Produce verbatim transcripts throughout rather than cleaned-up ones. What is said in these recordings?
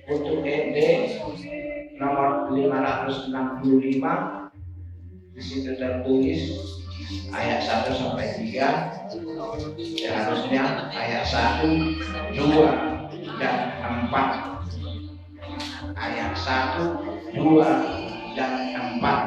Untuk ende nomor lima ratus enam puluh lima, di situ tertulis ayat satu sampai tiga, seharusnya ayat satu, dua, dan empat. Ayat satu, dua, dan empat.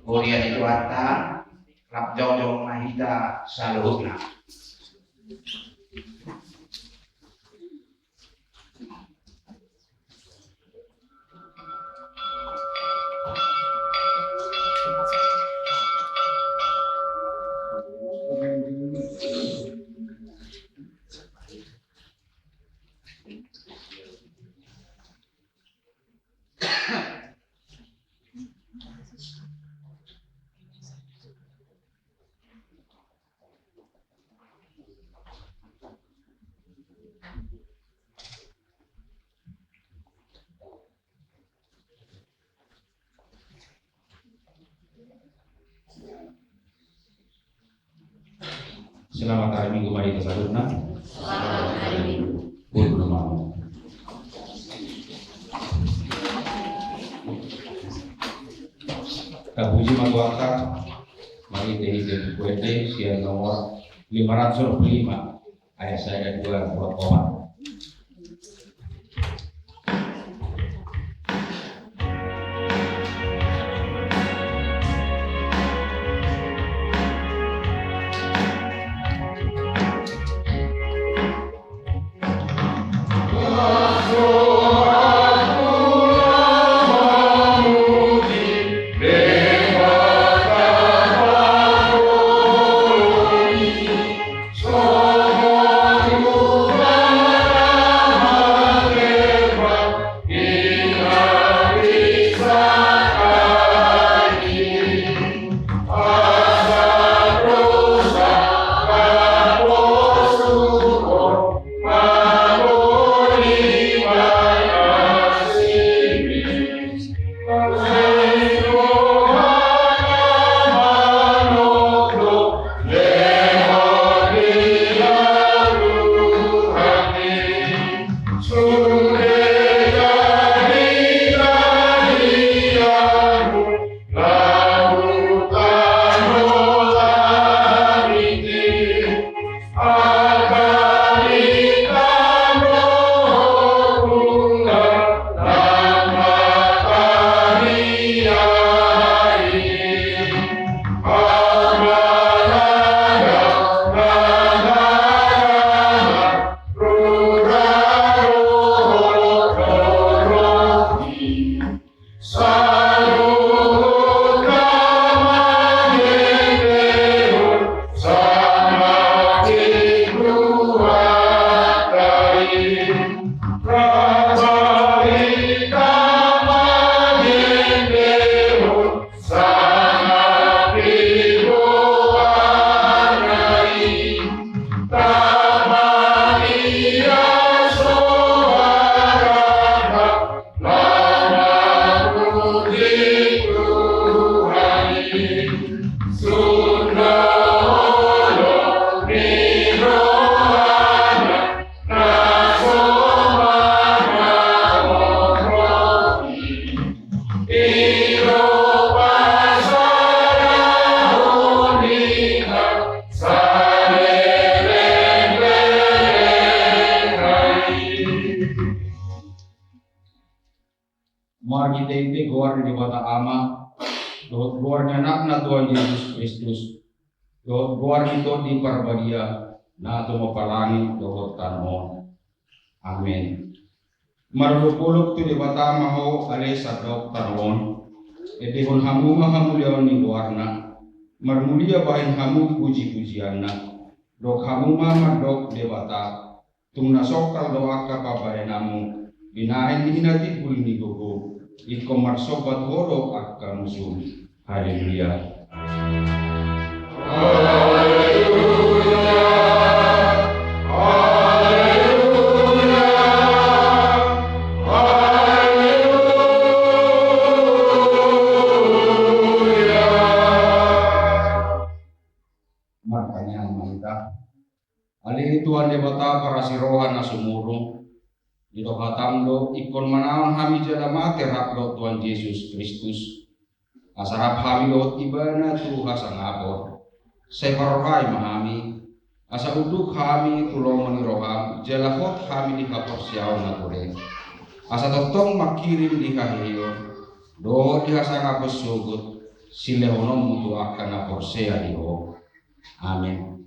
Huria ni Tuhanta, rap jongjong ma hita saluhutna. Selamat hari Minggu ma di hita saluhutna. Selamat hari Minggu. Pulpul ma. Tapuji ma Tuhanta, marhite-hite buku ende sian nomor lima ratus dua puluh lima. Ayat sada, dua, dua, opat. Debata Ama, dohot goar ni Anakna Tuhan Jesus Kristus, dohot goar ni Tondi Parbadia, na tumompa langit dohot tano on. Amen. Marolopolop tu Debata ma ho ale sandok tano on. Endehon hamu ma hamuliaon ni goarna. Marmulia bahen hamu pujipujianna. Dok hamu ma mandok Debata. Tung na songkal do angka pambahenanmu, binahen ni na timbul ni gogo, ingkon marsomba tu ho do angka musum. Haleluya. Haleluya. Haleluya. Haleluya. Martangiang ma hita. Ale Tuhan Debata parasi roha na sumurung, didok hatam do ingkon manaon hami jala mate rap dohot Tuhan Jesus Kristus. Asa rap hami dohot Ibana tu hasangapon. Sai parrohai ma hami, asa unduk hami tu lomo ni roham, jala hot hami di haporseaon na ture. Asa tongtong mangkirim di haheheon, dohot di hasangapon sogot, silehononmu tu angka na porsea di ho. Amen.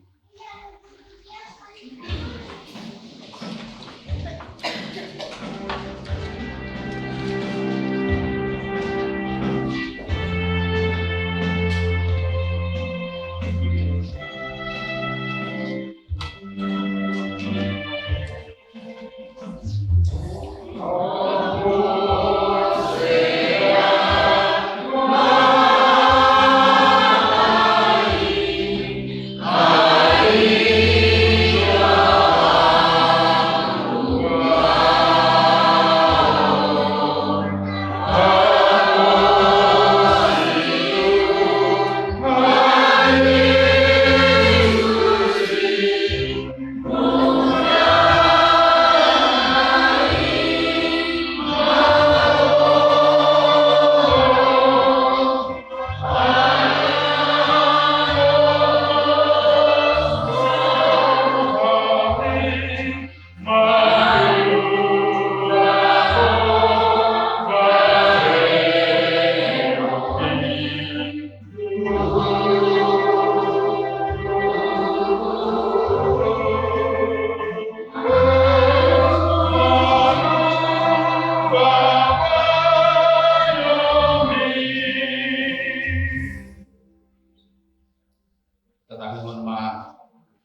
Tatangihon ma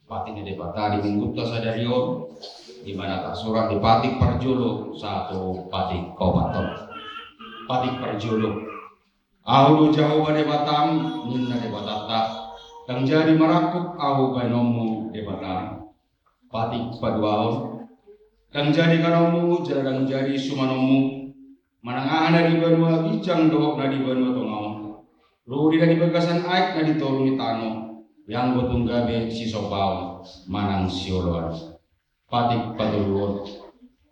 patik ni Debata di Minggunta sadari on, di mana tarsurat di patik parjolo sahat tu patik paopathon. Patik parjolo. Ahu do Jahowa Debatam, ninna Debatanta, ndang jadi marangkup ahu baenonmu Debatam. Patik paduahon. Ndang jadi kanonmu, jala ndang jadi sumanonmu, manang aha na di banua ginjang dohot na di banua tonga on, rodi na di bagasan aek na di toru ni tano, ianggo tung gabe sisombaon manang sioloan. Patik patoluhon.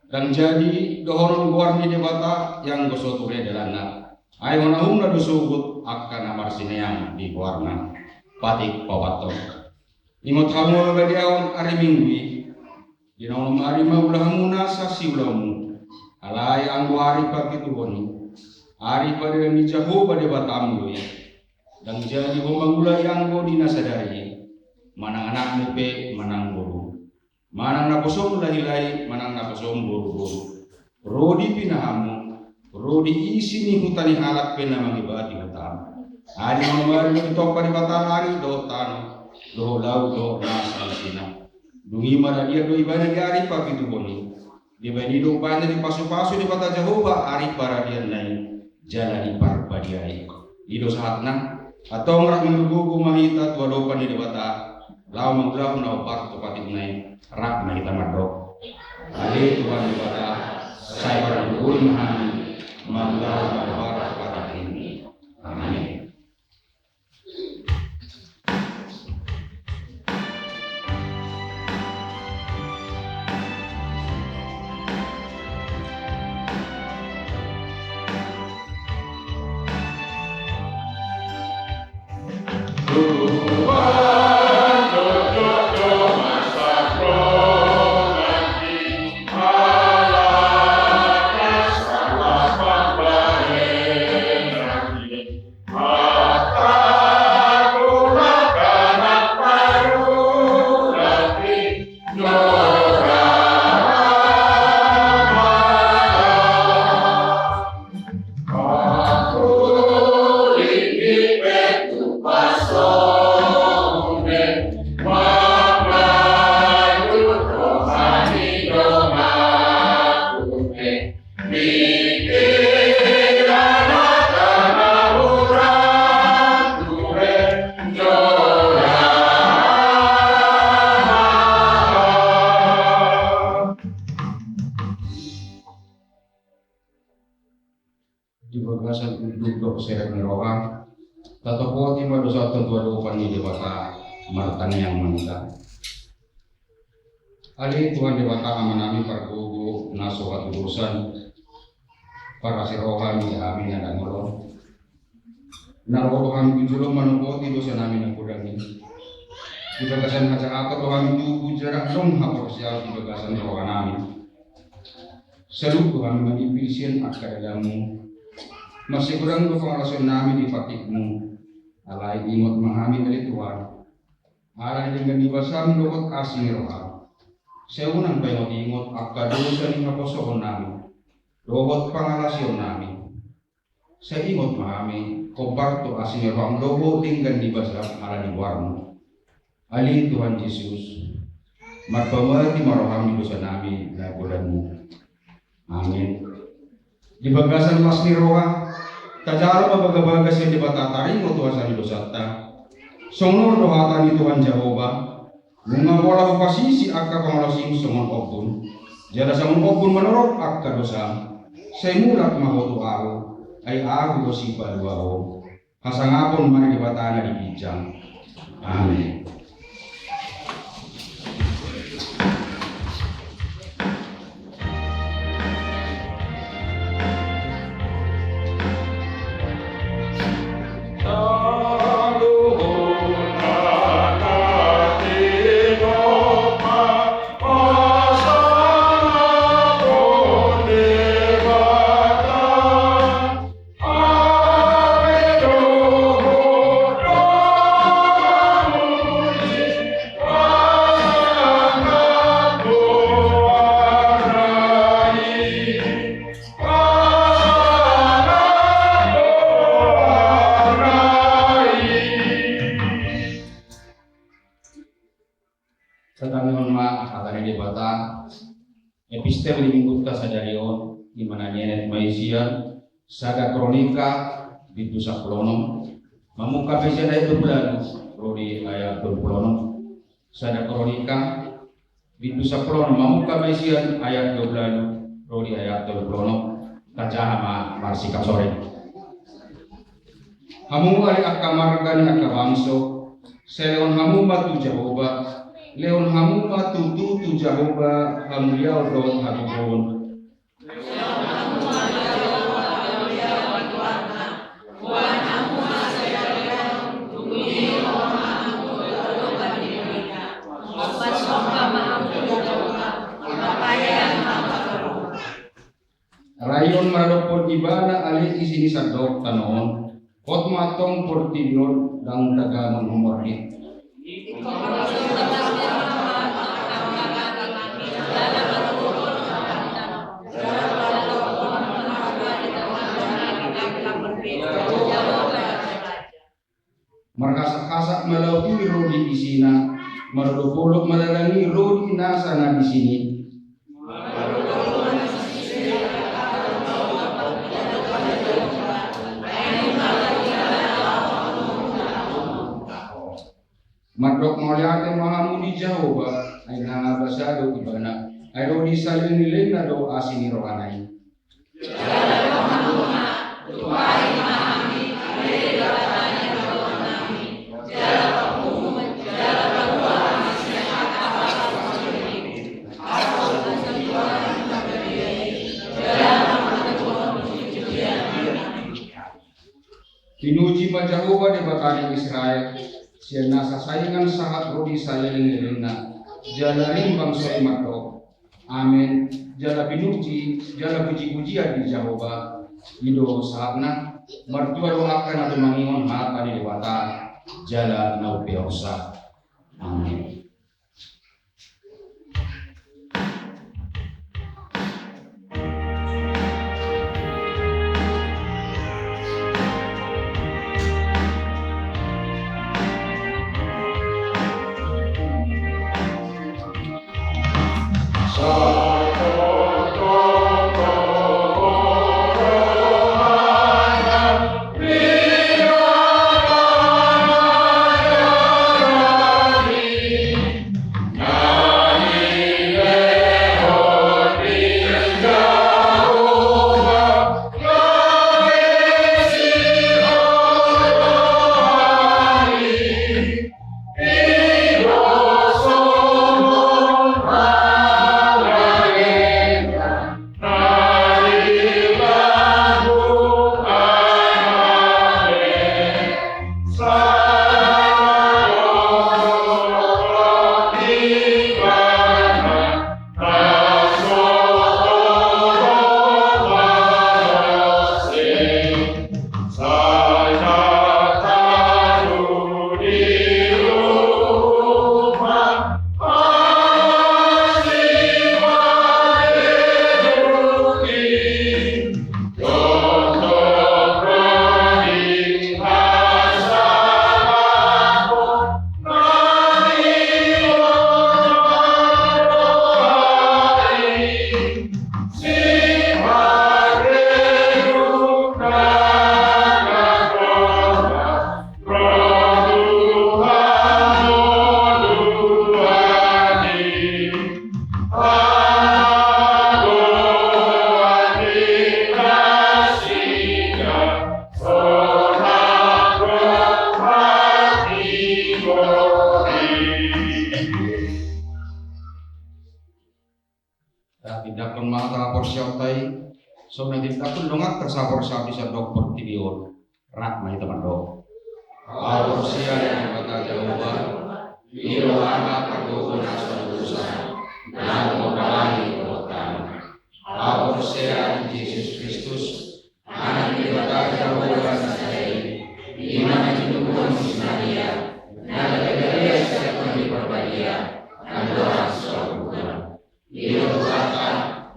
Ndang jadi dohonon goar ni Debata, ianggo so ture dalanna. Ai hona umna do sogot angka na marsineang di goarna. Patik paopathon. Ingot hamu ma badiaon ari Minggu i. Di na onom ari ma ulamu nasa siulaonmu. Alai anggo ari parpituhon i, ari pardalanan ni Jahowa Debatam do i. Ndang jadi ho mangula ianggo di na sadari i, manang anakmu pe manang borum, manang naposom lahilahi manang naposom boruboru, ro di pinahanmu, ro di isi ni huta ni halak pe na mangibati hutam. Ai di na onom ari do ditompa Debata langit dohot tano, dohot laut dohot nasa isina. Dung i maradian do ibana di ari parpituhon i. Dibaen i do umbahen na dipasupasu Debata Jahowa ari paradianna i jala di Parbadia i. I do sahatna. Antong rap margogo ma hita tu adopan ni Debata laho mangulahon na hombar tu patikna i. Rap ma hita mandok. Ale Tuhan Debata, sai pargogoi ma hami mangulahon na hombar tu patikmi. Amen. Dohot serep ni roha, tatopoti ma dosa tu adopan ni Debata. Martangiang ma hita. Ale Tuhan Debata Amanami pargogo na so hatudosan, parasi roha ni hami na dangol on. Na ro do hami tu jolom manopoti dosanami na godang i. Di bagasan hajahatan do hami tubu jala adong haporseaon di bagasan rohanami. Saluhut do hami manimpil sian angka dalanmu. Masigodang do pangalaosionnami di patikmu. Alai ingot ma hami ale Tuhan, ala ni denggan ni basam dohot asi ni roham. Sai unang paingot-ingot angka dosa ni haposoonnami dohot pangalaosionnami. Sai ingot ma hami, hombar tu asi ni roham dohot denggan ni basam ala ni goarmu. Ale Tuhan Jesus, marpamati ma roham di dosanami na godang i. Amin. Di bagasan las ni roha, tajalo ma bagabaga sian Debata taringot tu hasahatan ni dosanta. Songon on do hata ni Tuhan Jahowa, nunga pola hupasisi angka pangalaosim songon ombun, jala songon ombun manorop angka dosam, sai mulak ma ho tu ahu, ai ahu do sipalua ho. Hasangapon ma ni Debata na di ginjang. Amin. Tatangihon ma hata ni Debata. Epistel ni minggunta sadari on, i ma na nienet ma i sian Sada Kronika bindu sampulu onom, mamungka ma i sian ayat dua pulu ualu ro di ayat tolu pulu onom. Sada Kronika bindu sampulu onom, mamungka ma i sian ayat dua pulu ualu ro di ayat tolu pulu onom. Tajaha ma marsikap sore. Hamu ale angka marga ni angka bangso, sai lehon hamu ma tu Jahowa, lehon hamu ma tutu tu Jahowa hamuliaon dohot hagogoon. Raion maradophon Ibana ale isi ni sandok tano on. Hot ma antong portibi on, ndang tagamon humorhit. Marhasakhasak ma laut i ro di isina, marolopolop ma lalang i ro di nasa na di sini. Mandok mauliate ma hamu di Jahowa, ai na basa do Ibana, ai ro di saleleng ni lelengna do asi ni rohana i. Pinuji ma Jahowa Debata ni Israel, sian nasa saingan sahat ro di saleleng ni lelengna, jala rimbang soi mandok. Amen. Jala pinuji, jala pujipujian di Jahowa. I do sahatna. Martua do angka na tumangion hata ni Debata, jala na umpeopsa. Amen. Songon na tinadinghon donganna saporsahaton di sandok portibi on, rap ma hita mandok. Ahu porsea di Debata Jahowa, i do rohana, pargogo na so urusan, na dohot apala ni rohana. Ahu porsea di Jesus Kristus, Anak ni Debata Jahowa na sada i, i ma na tinubuan ni si Maria, na gabe Maria sian Tondi Parbadia, andorang so bulan. I do rohana,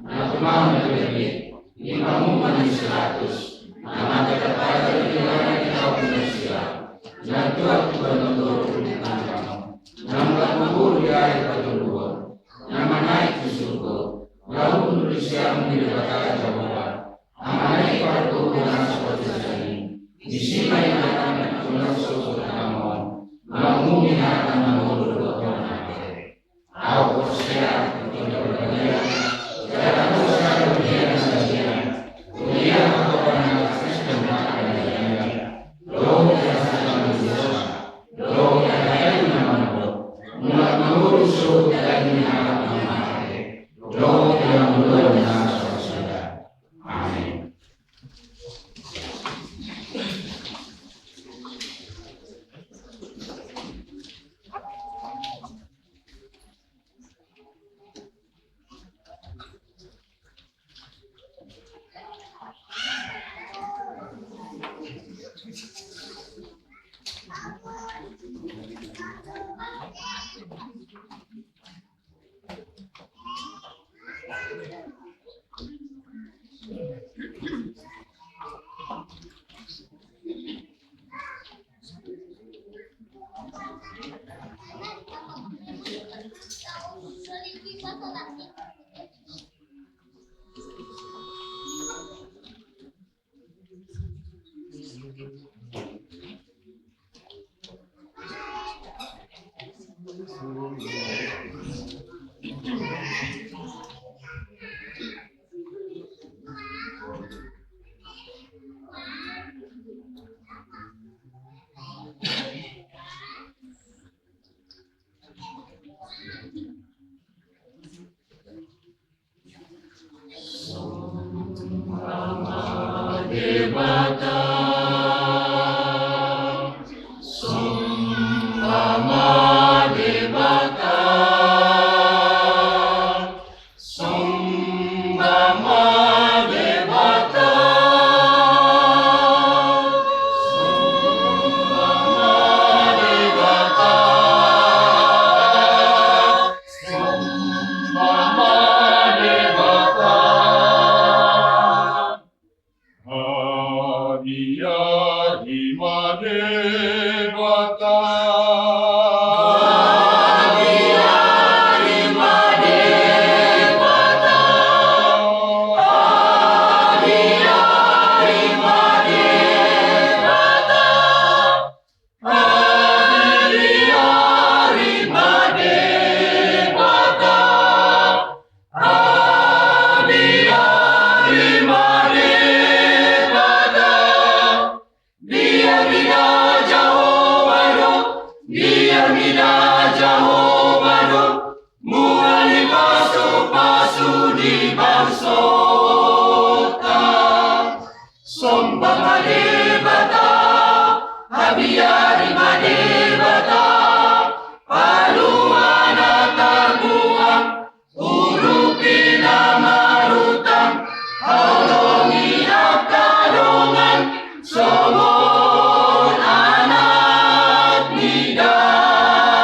na tumangihon na gabe, i panguhuman ni si Pilatus, na mangkadapatan di rohana di ahu manusia, na tuat tu banua toru di tangan, na mulak mangolu di ari patoluhon, na manaek tu surgo, laho hundul di siamun ni Debata Jahowa, Amana i pargogo na so urusan i, disi ma ianakan tu na so urusan on, manguhumi hata na molo dohot na mate. Ahu porsea tu Tondi Parbadia, jala porsea tu Tondi Parbadia, tu Tondi Parbadia, dohot ia na mate, dohot ia na mandok, mulak mangolu so daging ni angka na mate, dohot ia na mangolu na so sada. Amin. Debata, sumba ma Debata, sumba ma Debata, sumba ma Debata. Sumba ma Debata. Adi-adi ma Debata. Adi-adi ma Debata. Adi-adi ma Debata. Adi-adi ma Debata, adi-adi ma Debata, dia mida Jahowa do, dia mida Jahowa do, mual ni pasupasu ni bangsota. Sumba ma Debata, abiari ma Debata, palua na tarbuang, urupi na marutang, holongi angka dongan, songon anak ni damang.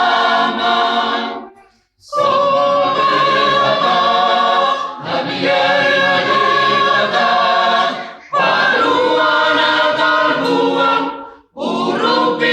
Sumba ma Debata, abiari ma Debata, palua na tarbuang, urupi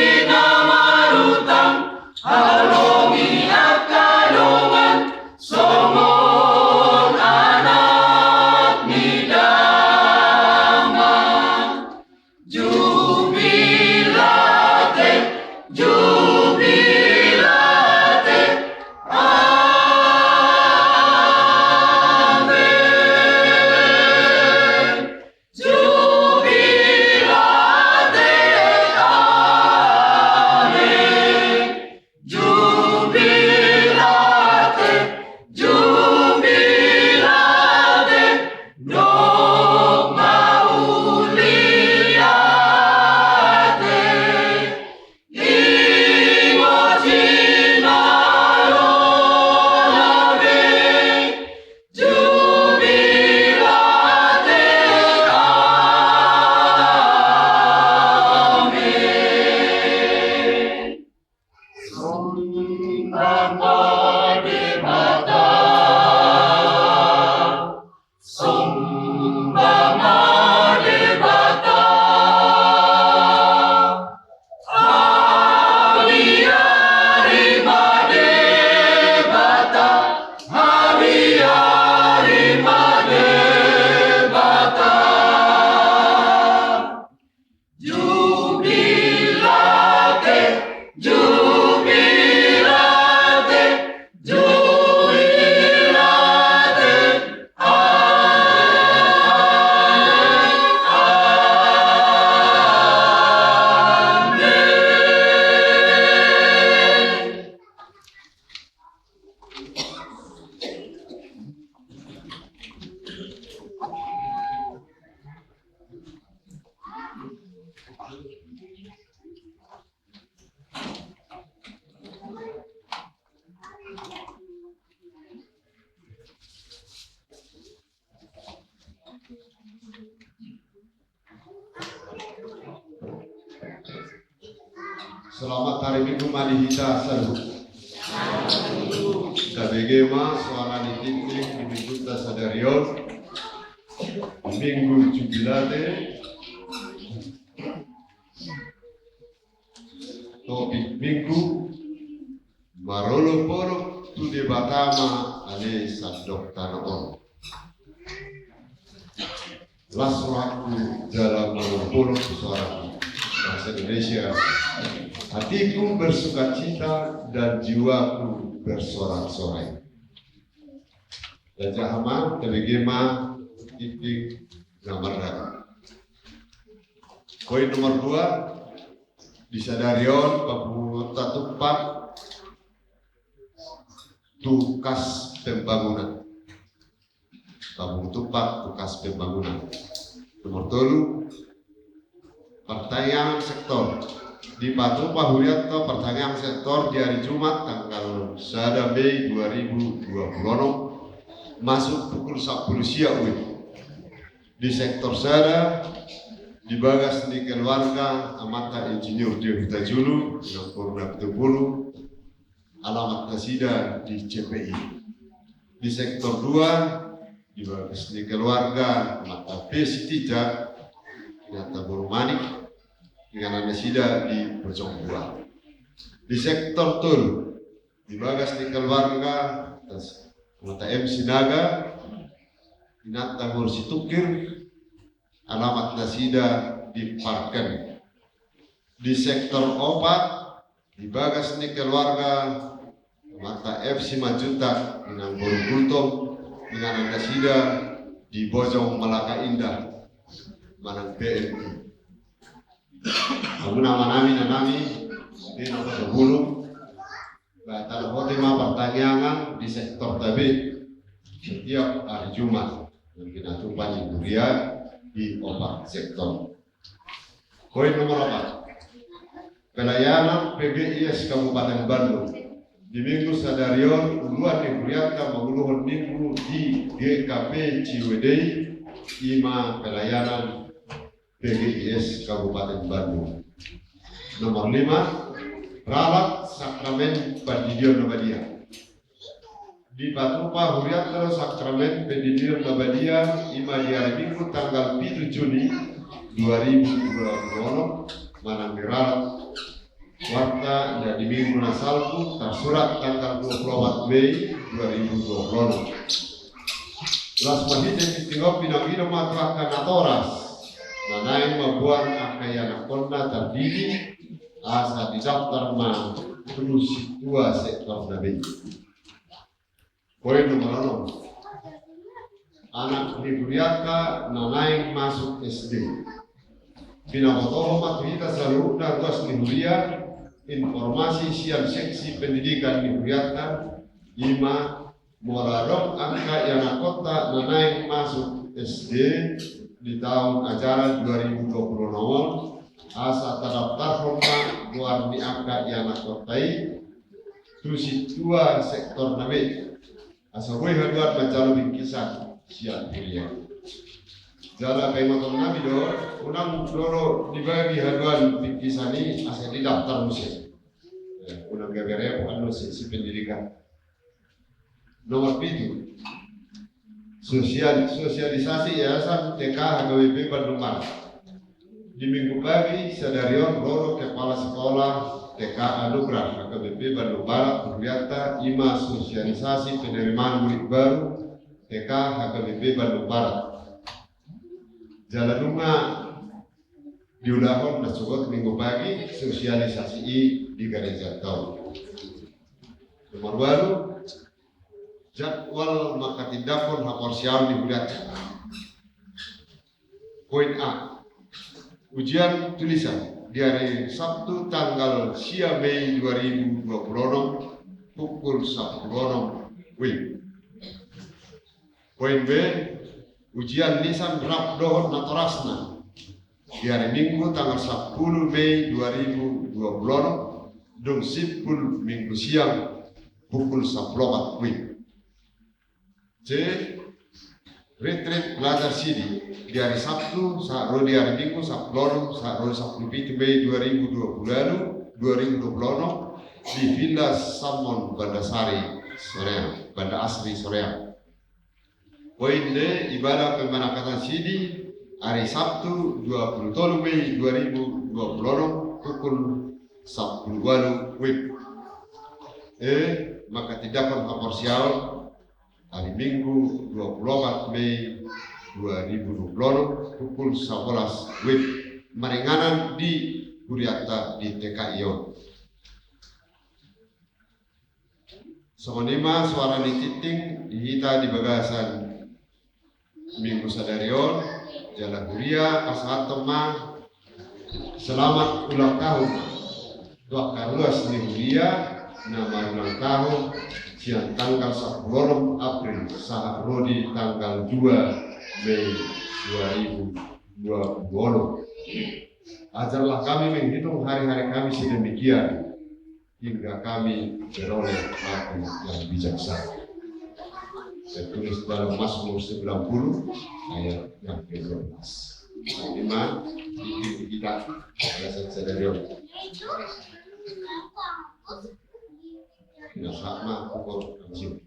Selamat hari Minggu ma di hita saluhut. Tabege ma soara ni tingting di Minggunta sadari on, Minggu Jubilate. Topik Minggu: Marolopolop tu Debata ma ale sandok tano on. Las rohangku jala marolopolop soarangku. Bahasa Indonesia: Hatiku bersukacita dan jiwaku bersorak-sorai. Jaha ma, tabege ma tingting na mardalan. Poin nomor dua, di sadari on papunguonta tumpak tu kas pembangunan. Papungu tumpak tu kas pembangunan. Nomor tolu, partangiangan sektor. Dipatupa hurianta partangiangan sektor di hari Jumat tanggal sada Mei dua ribu dua puluh enam, masuk pukul sampulu sia WIB. Di sektor sada, di bagas ni keluarga amanta Insinyur Dio Hutajulu, nomor na pitu pulu, alamat nasida di C P I. Di sektor dua, di bagas ni keluarga amanta P. Sitinjak, inanta boru Manik, inganan nasida di Bojong Buah. Di sektor tolu, di bagas ni keluarga amanta M. Sinaga, inanta boru Situngkir, alamat nasida di Parken. Di sektor opat, di bagas ni keluarga amanta F. Simanjuntak, inang boru Gultom, inganan nasida di Bojong Malaka Indah manang P M I. Hamu amanami, inanami, di na husabulung, ba tarboto ma partangiangan di sektorta be setiap hari Jumat, na pinatupa ni huria di opat sektor. Poin nomor opat, pelayanan P G I S Kabupaten Bandung. Di Minggu sadari on, uluan ni hurianta manguluhon Minggu di G K P Ciwidei, i ma pelayanan P G I S Kabupaten Bandung. Nomor lima, ralat sakramen pandidion na badia. Dipatupa hurianta do sakramen pandidion na badia, i ma di hari Minggu tanggal pitu Juni dua ribu dua puluh enam, manang diralat warta na di Minggu na salpu, tarsurat tanggal dua puluh opat Mei dua ribu dua puluh enam. Las ma hita di tingki on, pinangido ma tu angka natoras na naeng mamboan angka ianakhonna tardidi, asa didaftar ma tu sintua sektorna be. Poin nomor onom, anak ni hurianta na naeng masuk S D. Pinabotohon ma tu hita saluhutna ruas ni huria informasi sian seksi pendidikan ni hurianta, i ma molo adong angka ianakhonta na naeng masuk S D di taon ajaran dua ribu dua puluh enam on, asa tadaftarhon ma goar ni angka ianakhonta i tu sintua sektorna be, asa boi haduan manjalo bingkisan sian huria. Jala paingoton nami do, unang dolo dibagi haduan bingkisan i asa didaftar muse. Eh, unang gabe repot annon seksi pendidikan. Nomor pitu, sosial, sosialisasi Yayasan T K H K B P Bandung Barat. Di Minggu pagi sadari on, ro do kepala sekolah T K Anugrah H K B P Bandung Barat tu hurianta, i ma sosialisasi penerimaan murid baru T K H K B P Bandung Barat. Jala nunga diulahon na sogot Minggu pagi sosialisasi i di garejanta on. Nomor ualu, jadwal manghatindanghon haporseaon ni hurianta. Poin A, ujian tulisan di hari Sabtu tanggal sia Mei dua ribu dua puluh enam, pukul sampulu onom WIB. Poin B, ujian lisan rap dohot natorasna di hari Minggu tanggal sampulu Mei dua ribu dua puluh enam, dung simpul Minggu siang, pukul sampulu opat WIB. C, retreat belajar sidi di hari Sabtu sahat ro di hari Minggu sampulu onom sahat ro di sampulu pitu Mei dua ribu dua puluh ualu, dua ribu dua puluh enam di Villa Sammon Banda Sari Soreang, Banda Asri Soreang. Poin D, ibadah pemberangkatan sidi, hari Sabtu dua puluh tolu Mei dua ribu dua puluh enam, pukul sampulu ualu W I B. E, manghatindanghon haporseaon, hari Minggu dua puluh opat Mei dua ribu dua puluh enam, pukul sabolas W I B, maringanan di hurianta di T K I on. Songon i ma suara ni tingting di hita di bagasan Minggu sadari on, jala huria pasahathon ma selamat ulang tahun tu angka ruas ni huria na marulang tahun sian tanggal sampulu onom April sahat ro di tanggal dua Mei dua ribu dua puluh enam. Ajarlah kami menghitung hari-hari kami sedemikian hingga kami beroleh hati yang bijaksana. Tertulis dalam Mazmur sembilan puluh ayat yang kedua belas. Nah, ini mah bikin kita alasan sadari on. Nah, sama pukul tujuh.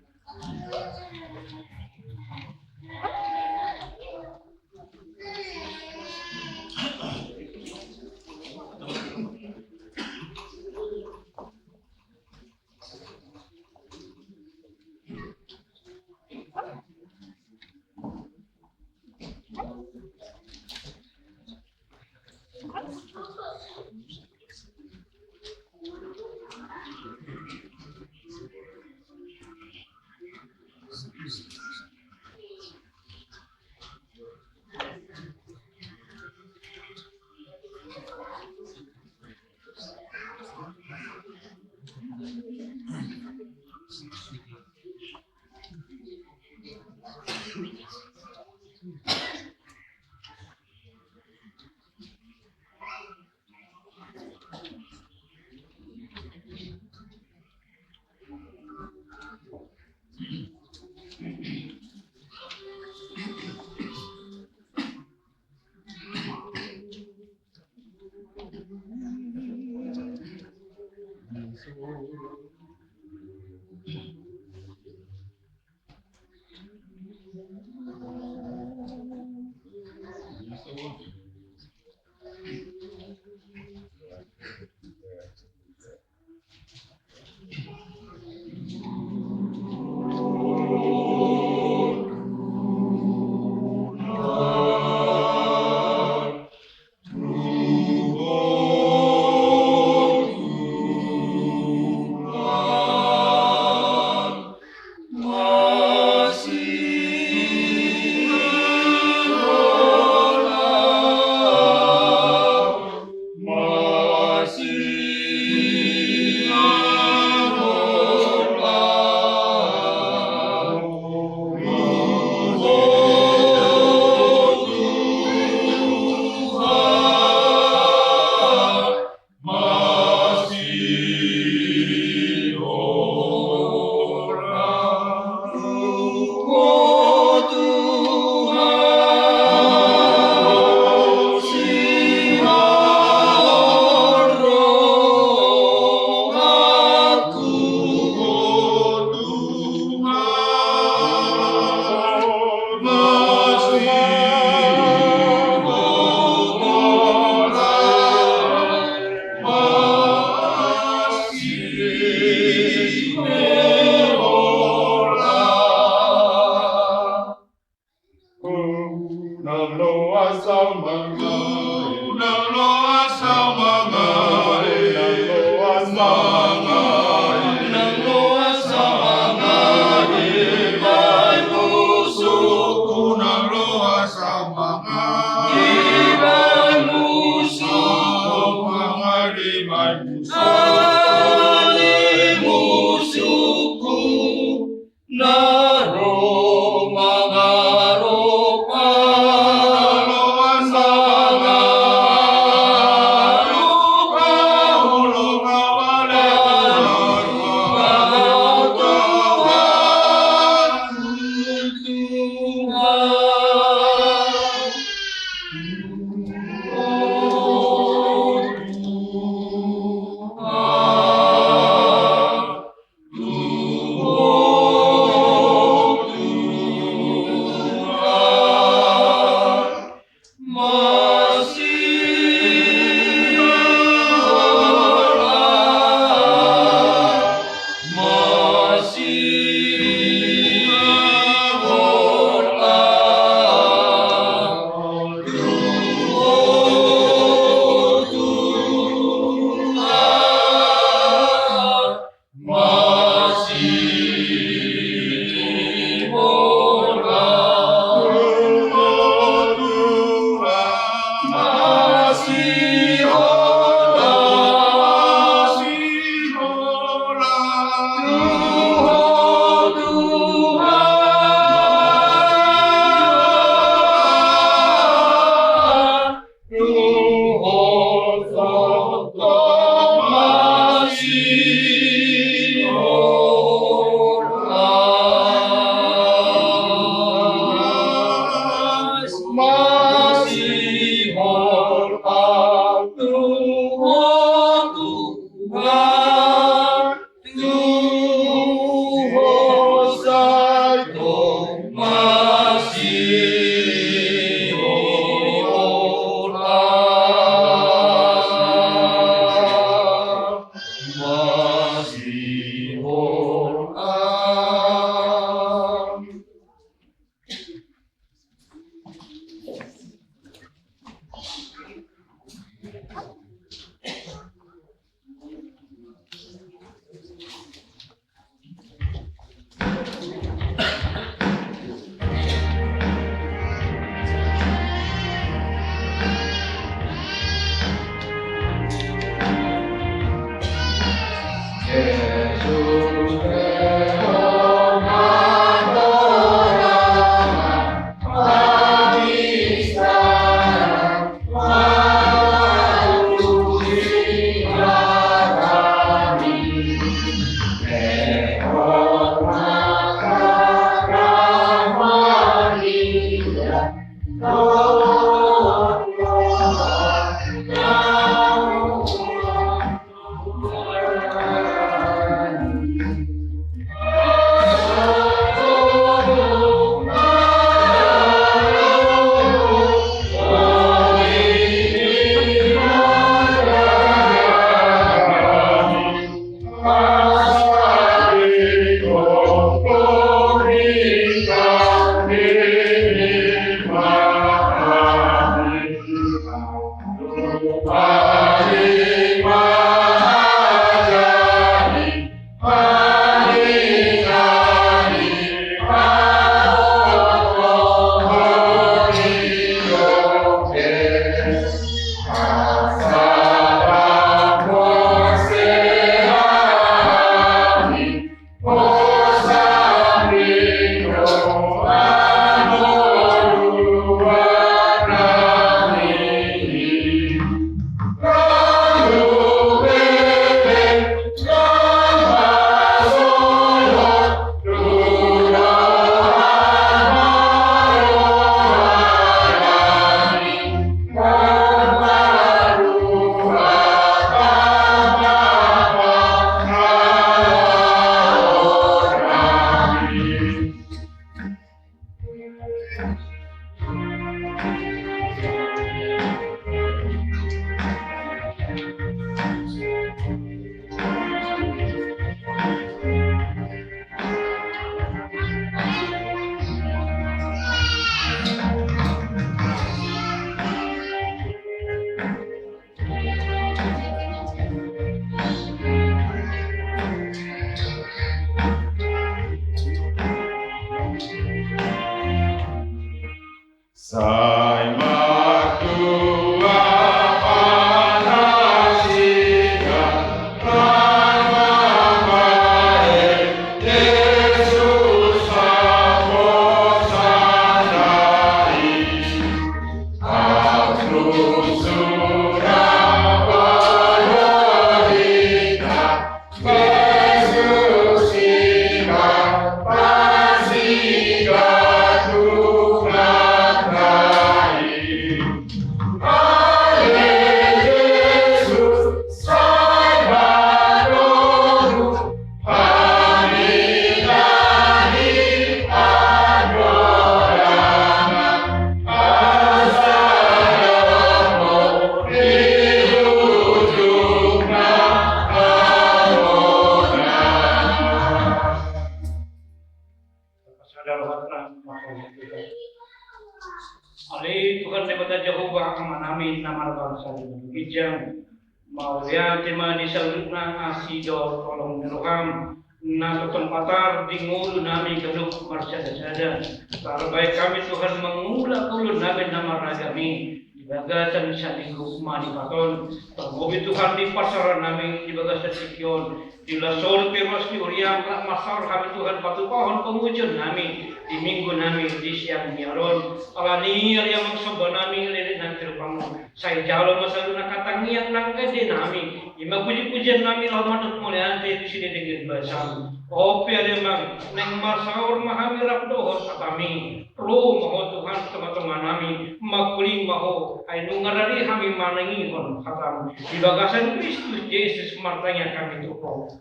Tuhan Debata Jahowa, Amanami na marga sari ginjang. Mauliate ma di saluhutna asi dohot holong ni roham, na tongtong patar di ngolunami ganup marsadasada. Tarbahen hami Tuhan mangula ngolunami na marragam i di bagasan salingkup manipat on. Tarlobi Tuhan di parsaorannami di bagasan tingki on, di las on pe ruas ni huriam, rap marsaor hami Tuhan patupahon pamujionnami di minggunami di siang ni ari on. Alani i ale Amang sombanami, leleknami tu adopanmu. Sai jalo ma saluhutna hatangiangnami, i ma pujipujiannami laho mandok mauliate tu sude denggan basam. On pe ale Amang, naeng marsaor ma hami rap dohot hatami. Ro ma Ho Tuhan tongatonganami, mangkuling ma Ho, ai nunga rade hami manangihon hatam. Di bagasan Kristus Jesus martangiang hami tu Ho.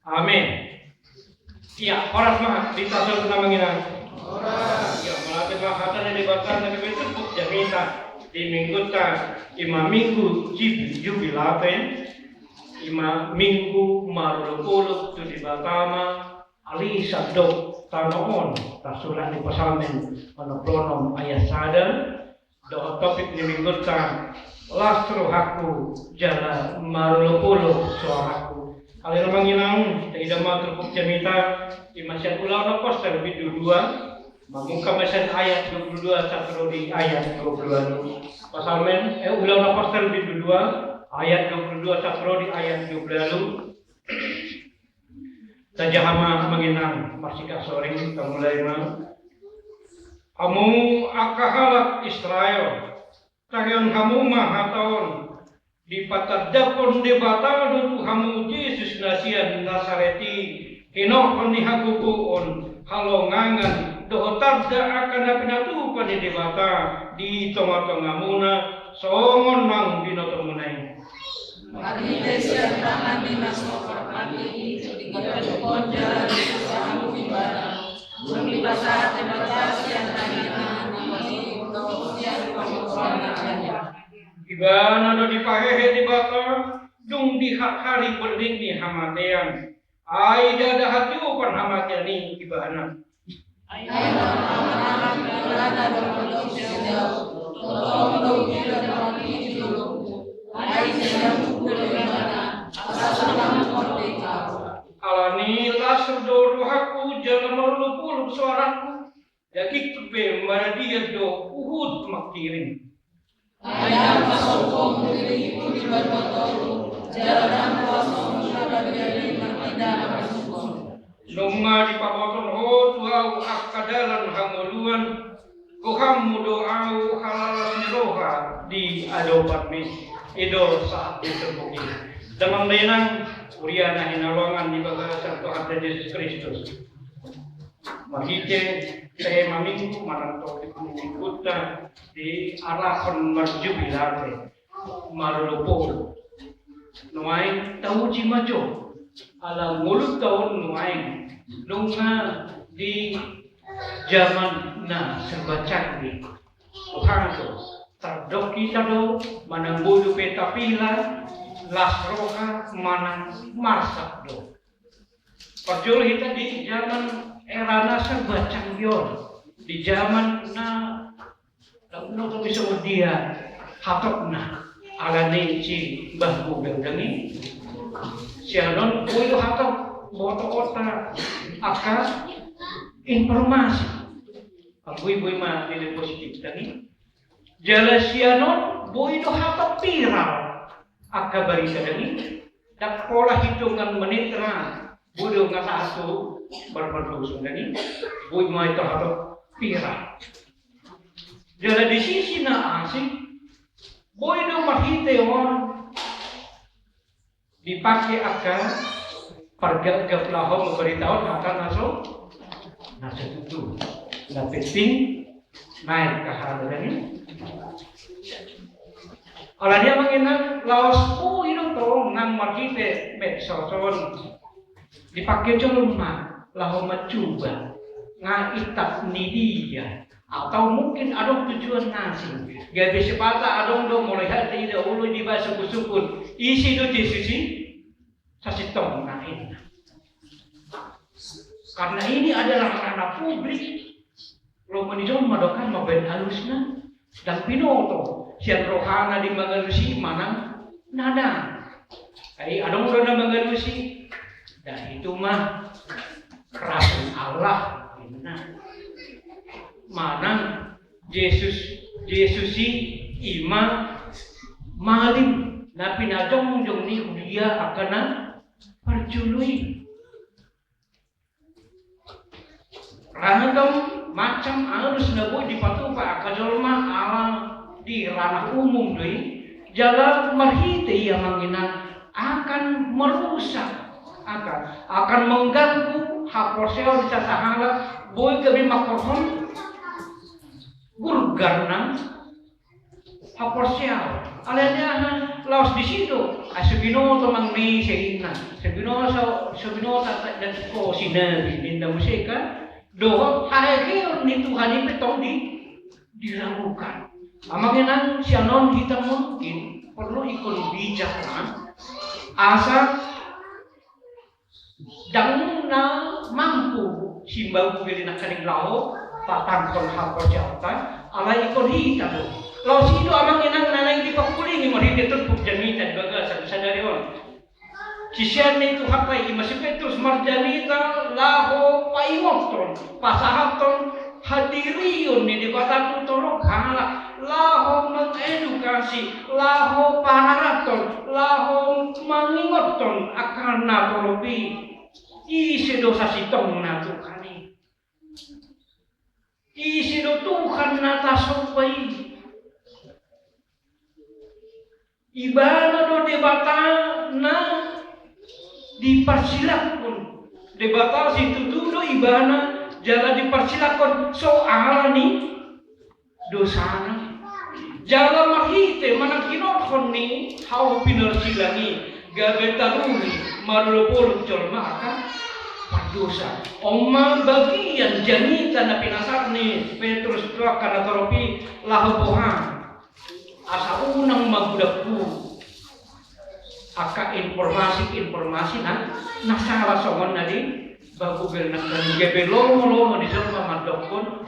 Amen. Ia, horas ma hita saluhutna, Amang Inang. Horas. Ia, mauliate ma hata ni Debata na gabe turpuk jamita di minggunta, i ma minggu jub-, jubilate, i ma minggu marolopolop tu Debata ma, alean do tano on, tarsurat di Psalmen onom pulu onom ayat sada, dohot topik ni minggunta, las rohangku jala marolopolop suarangku. Ale Amang Inang, taida ma turpuk jamita, i ma sian Ulaon Apostel bindu dua, mamungka ma sian ayat dua pulu dua sahat ro di ayat dua pulu ualu. Psalmen, eh, Ulaon Apostel bindu dua, ayat dua pulu dua sahat ro di ayat dua pulu ualu. Tajaha ma, Amang Inang, marsigasoreng, tamulai ma. Hamu angka halak Israel, tangihon hamu ma hata on, dipatandahon Debata do tu hamu Jesus na sian Nasaret i, hinorhon ni hagogoon, halongangan, dohot tanda angka na pinatupa ni Debata di tongatongamuna, songon naung binotomuna i. Marhite sian tangan ni na so parpandi i, digabekkon jala disusahon ibana. Dung dipasahat Debata sian tangiang na mangihut sian pangotoan na ajar. Ibana do dipahehe Debata, dung di harhari bernik ni hamatean. Ai ndada hatiupan hamatean i ibana. Ai na marhahamaranggi ibana do mandok sian Daud, tolong do huida marhite jolongku. Ai sian Daud do ibana, asa so lam mordeka. Alani las do rohangku jala marolopolop suarangku, dagingku pe maradian do huhut mangkirim. Ai ndang pasombuhon diringku di banua toru, jala ndang pasombuhon na badia i marnida na pasombuhon. Nunga dipabotohon Ho tu ahu angka dalan hangoluan, gohanmu do ahu halalas ni roha di adopanmi. I do sahat di turpuk i. Damang dainang, huria na hinaholongan di bagasan Tuhanta Jesus Kristus. Marhite tema minggu manang topik minggunta, diarahon marjubilate, marolopolop. Nuaeng tauji ma jo, ala ngolunta on nuaeng nunga di jaman na serba canggih. Boha do, tardok hita do, manang boi dope tapila, las roha manang marsak do. Parjolo hita di jaman era na serba canggih on, di jaman na, na, na bisa dia hatopna, alani si mbah Google dang i. Sian on boi do hatop botoonta angka informasi. Boi, boi ma nilai positif dang i. Jala sian on boi do hatop viral angka barita dang i. Ndang pola hitungan menit ra, boi do nga sahat tu barbar dusun dang i. Boi ma i hatop viral. Jala di sisi na asing, boi do marhite on dipake angka pargapgap laho mambaritahon hata na so, na so tutu. Na penting naeng hahalalian i. Alani i, Amang Inang, laos boi do tong nang marhite medsos on dipake jolma laho mancuba, nga intap ni dia. Atau mungkin adong tujuan na asing. Gabe sipata adong do molo hita taida olo di bahasa sungkunsungkun, ise do Jesus i? Sasintongna inna. Karena ini adalah ranah publik, lomo ni jolma do kan mambaen alusna. Ndang binoto sian rohana di mangalusi manang na dang. Ai adong do na mangalusi, dah itu mah rasul Allah, ninna. Manang Jesus, Jesus i ima malim na pinajongjong ni huria angka na parjolo i. Ragam macam alus na boi dipatupa angka jolma ala di ranah umum do i, jala marhite i, amang inang, akan merusak, akan, akan mengganggu haporseaon ni sasahalak, boi gabe mangkorhon gurgar nang haporseaon. Alani aha? Laos disi do, ai so binoto manang ise, ninna. So binoto, so binoto, tak dan ko sinabi, ninna muse kan. Dohot haheheon ni Tuhan i pe tong di, diragukan. Amang inang, sian on hita mungkin perlu ingkon bijak, kan? Asa ndang na mampu simbauku geli nangkaning laho patangkon haporseaonta, alai ingkon hita do. Laos i do, amang inang, na naeng dipangkulingi marhite turpuk jamita di bagasan sadari on. Sisean ni Tuhanta i, ima si Petrus, marjamita laho paingothon, pasahathon hadirion ni Debata tu torop halak, laho mengedukasi, laho panarathon, laho mangingothon angka na torop i. Ise do sasintongna Tuhan i? Ise do Tuhan na tasomba i? Ibana do Debata na diparsilakkon. Debata situtu do ibana jala diparsilakkon soal ni dosana. Jala marhite manang hinorhon ni hau pinarsilang i gabe taruli marolopolop jolma angka pardosa. On ma bagian jamita na pinasahat ni Petrus tu angka na torop i laho boha? Asa unang magudakkon angka informasi-informasi na, na sala songon na di bagubel na gabe lomo-lomo ni jolma mandokkon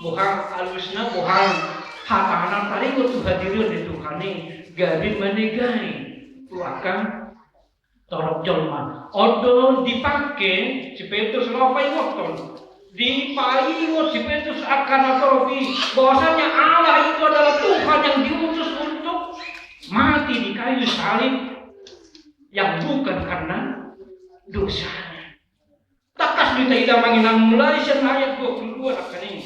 boha alusna, boha hatana taringot tu hadirion ni Tuhan i, gabe manegai tu angka torop jolma. On do dipake si Petrus laho paingothon. Dipaingot si Petrus angka na torop i bahwasanya Allah itu adalah Tuhan yang diutus untuk mati di kayu salib, yang bukan karena dosanya. Tangkas do taida, amang inang, mulai sian ayat dua puluh dua nangkaning.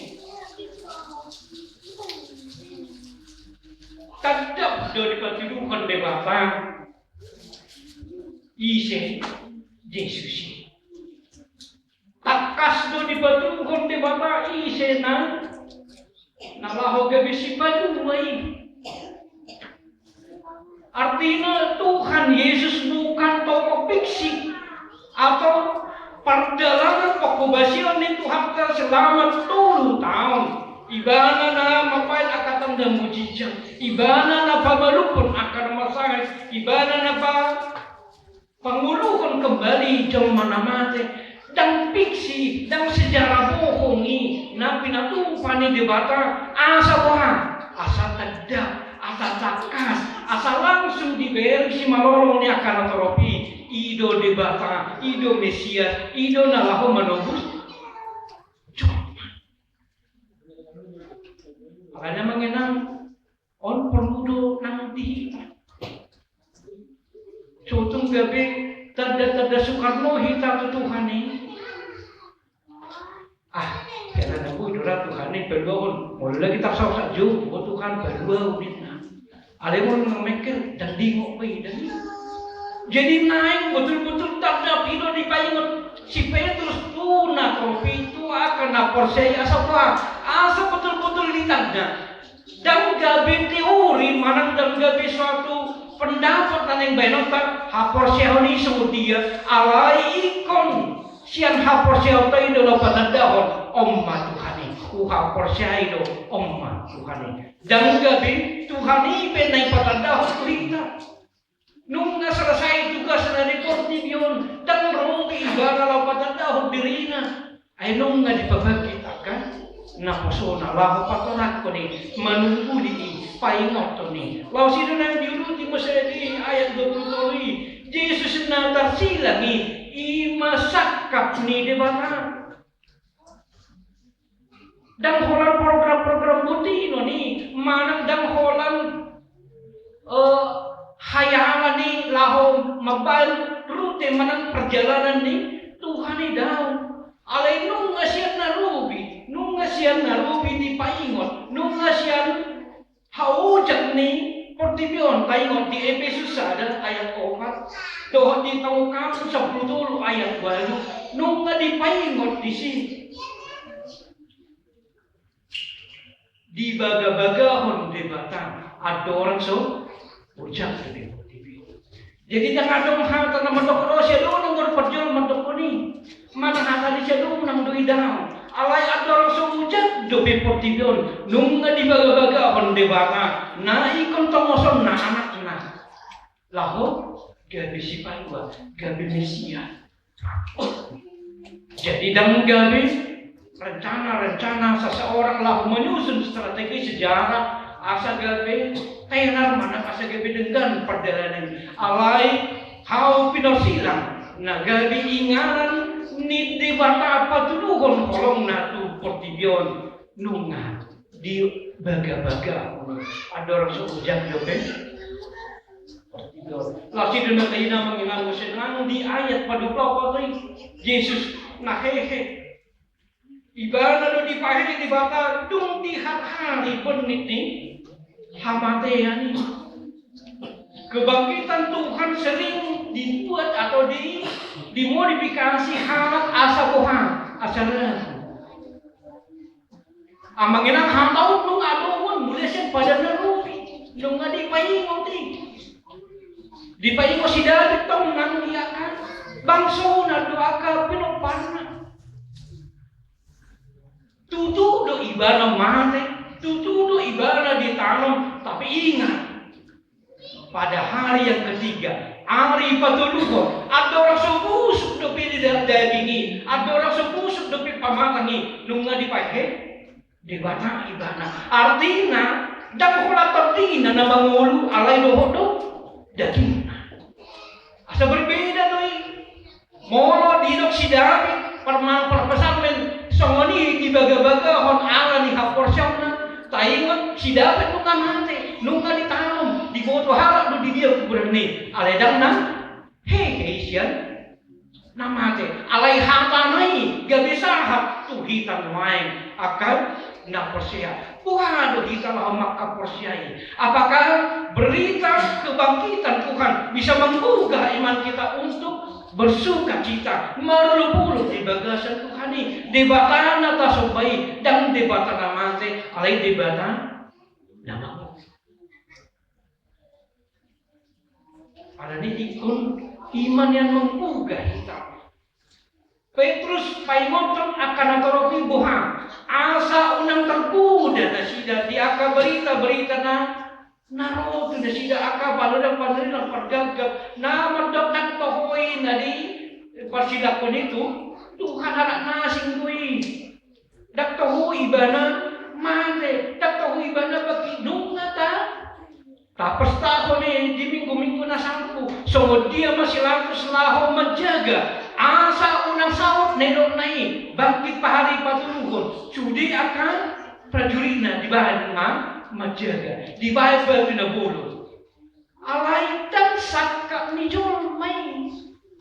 Tanda do dipatuduhon Debata ise Jesus i. Tangkas do dipatuduhon Debata ise na, na laho gabe sipalua i. Artina Tuhan Yesus bukan tokoh fiksi atau pardalanan pangkobasion ni Tuhanta selama tolu taon. Ibana na mambahen angka tanda mujizat, ibana na pamalumhon angka na marsahit, ibana na pa pangoluhon kembali jolma na mate. Ndang fiksi, ndang sejarah bohong i na pinatupa ni Debata. Asa boha? Asa tanda, asa tangkas, asa langsung dibereng simalolong ni angka na torop i, i do Debata, i do Mesias, i do na laho manobus jolma. Makanya, amang inang, on porlu do nang di hita. Sotung gabe tanda-tanda Soekarno hita tu Tuhan i. Ah, kena na boi do ra Tuhan i paluahon. Molo lagi tarsaosak jo, o Tuhan, paluahon, ninna. Alai molo na mengkel, ndang didok be i, ndang i. Jadi naeng botul-botul tanda i do dipaingot si Petrus tu na torop i, tu angka na porsea i, asa boha? Asa botul-botul ditanda. Ndang gabe teori manang ndang gabe suatu pendapat na naeng bahenonta, haporseaon i songon dia, alai ingkon sian haporseaonta i do na patandahon, on ma Tuhan i, huhaporseai do, on ma Tuhan i. Ndang gabe Tuhan i pe na patandahon tu hita. Nunga selesai tugasna di portibi on, ndang ro be ibana laho patandahon dirina. Ai nunga dipabangkit angka naposona laho patorangkon i, manungguli i, paingothon i. Laos i do na diuduti muse di ayat dua pulu tolu i, Jesus na tarsilang i, i ma sangkap ni Debata. Ndang holan program-program botima i, manang ndang holan, eh, hayalan i laho mambaen rute manang perjalanan ni Tuhan i, daong. Alai nunga sian na robi, nunga sian na robi dipaingot, nunga sian haujak ni portibi on taingot di Epesus sada ayat opat, dohot di Pangungkapon sampulu tolu ayat ualu, nunga dipaingot disi. Dibagabagahon Debata andorang so ojak dope portibi on. Jadi ndang adong hata na mandok, "O, sian dongan do parjolo mandok on i." Manang hata ni sian dongan do i, daong. Alai andorang so ojak dope portibi on, nunga dibagabagahon Debata, na ingkon tongosonna anakna laho gabe sipaluah, gabe Mesias. Jadi ndang gabe rencana-rencana seseorang laho menyusun strategi sejarah asa gabe tenar manang asa gabe denggan pardalanan. Alai hau pinarsilang na gabe inganan ni Debata patuduhon holongna tu portibi on, nunga dibagabagahon andorang so ojak dope portibi on. Laos i do na taida, amang inang muse, nang di ayat padua pulu opat i, Jesus na hehe. Ibana do dipahehe Debata dung di harhari bennit ni hamatean i. Kebangkitan Tuhan sering dibuat atau di, dimodifikasi halak asa boha, asa ragu. Amang inang, hata on nunga adong on, mula sian padan na robi, nunga dipaingot i. Dipaingot si David tong nang di angka bangsona do, angka pinomparna. Tutu do ibana mate, tutu do ibana ditanom, tapi ingat, pada hari yang ketiga, ari patoluhon, andorang so busuk dope da-, daging i, andorang so busuk dope pamatang i, nunga dipahehe Debata ibana. Artina, ndang holan tondina na mangolu, alai dohot do dagingna. Asa berbeda do i. Molo didok si David, parma-, parpsalmen, songon i dibagabagahon ala ni haporseaonna, taingot si David nunga mate, nunga ditanom, diboto halak do di dia kuburanna i, alai ndang na hehe i sian na mate. Alai hatana i gabe sahat tu hita nuaeng angka na porsea. Boha do hita laho mangkaporseai? Apakah berita kebangkitan Tuhan bisa menggugah iman kita untuk bersukacita, marolopolop di bagasan Tuhan i? Debata na tasomba i ndang Debata na mate, alai Debata na mangolu. Alani i ingkon ima nian menggugah hita. Petrus paingothon angka na torop i boha? Asa unang tergoda nasida di angka berita-berita na, na ro tu nasida, angka panurirang-panurirang pargapgap na mandok ndang toho i na di parsilangkon i tu Tuhan, halak na asing do i. Ndang toho ibana mate, ndang toho ibana bangkit, nunga ta tapestahon i di minggu-minggu na salpu. Songon dia ma si Pilatus laho manjaga asa unang saut na nidokna i, bangkit pa ari patoluhon, sude angka prajuritna dibahen ma manjaga, dibahen batu na bolon. Alai ndang sangkap ni jolma i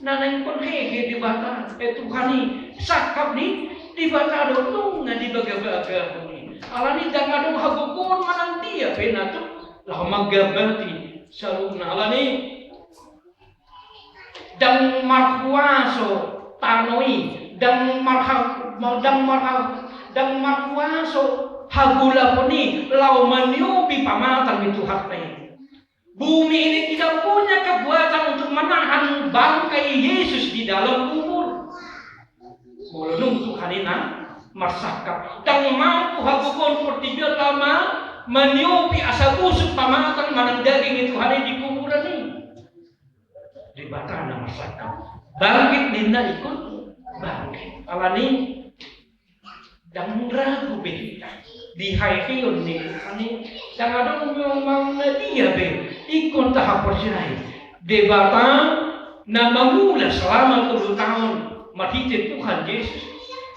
na ingkon hehe Debata, eh, Tuhan i, sangkap ni Debata do, nunga dibagabagahon i. Alani ndang adong hagogoon manang dia pe na tuk laho manggambati saluhutna. Alani ndang marhuaso tano i, ndang marha-, ndang marha-, ndang marhuaso hagolapon i laho maniopi pamatang ni Tuhanta i. Bumi ini tidak punya kekuatan untuk menahan bangkai Yesus di dalam kubur. Molo nunga Tuhan i na marsangkap, ndang mampu hagogoon portibi on laho ma-, maniopi asa busuk pamatang manang daging ni Tuhan i di kuburan i. Debata na marsangkap. Bangkit ninna, ingkon bangkit. Alani Ndang ragu be hita di haheheon ni Tuhan i. Ndang adong memang na dia be ingkon tahaporseai. Debata na mangula selama tolu taon marhite Tuhan Jesus.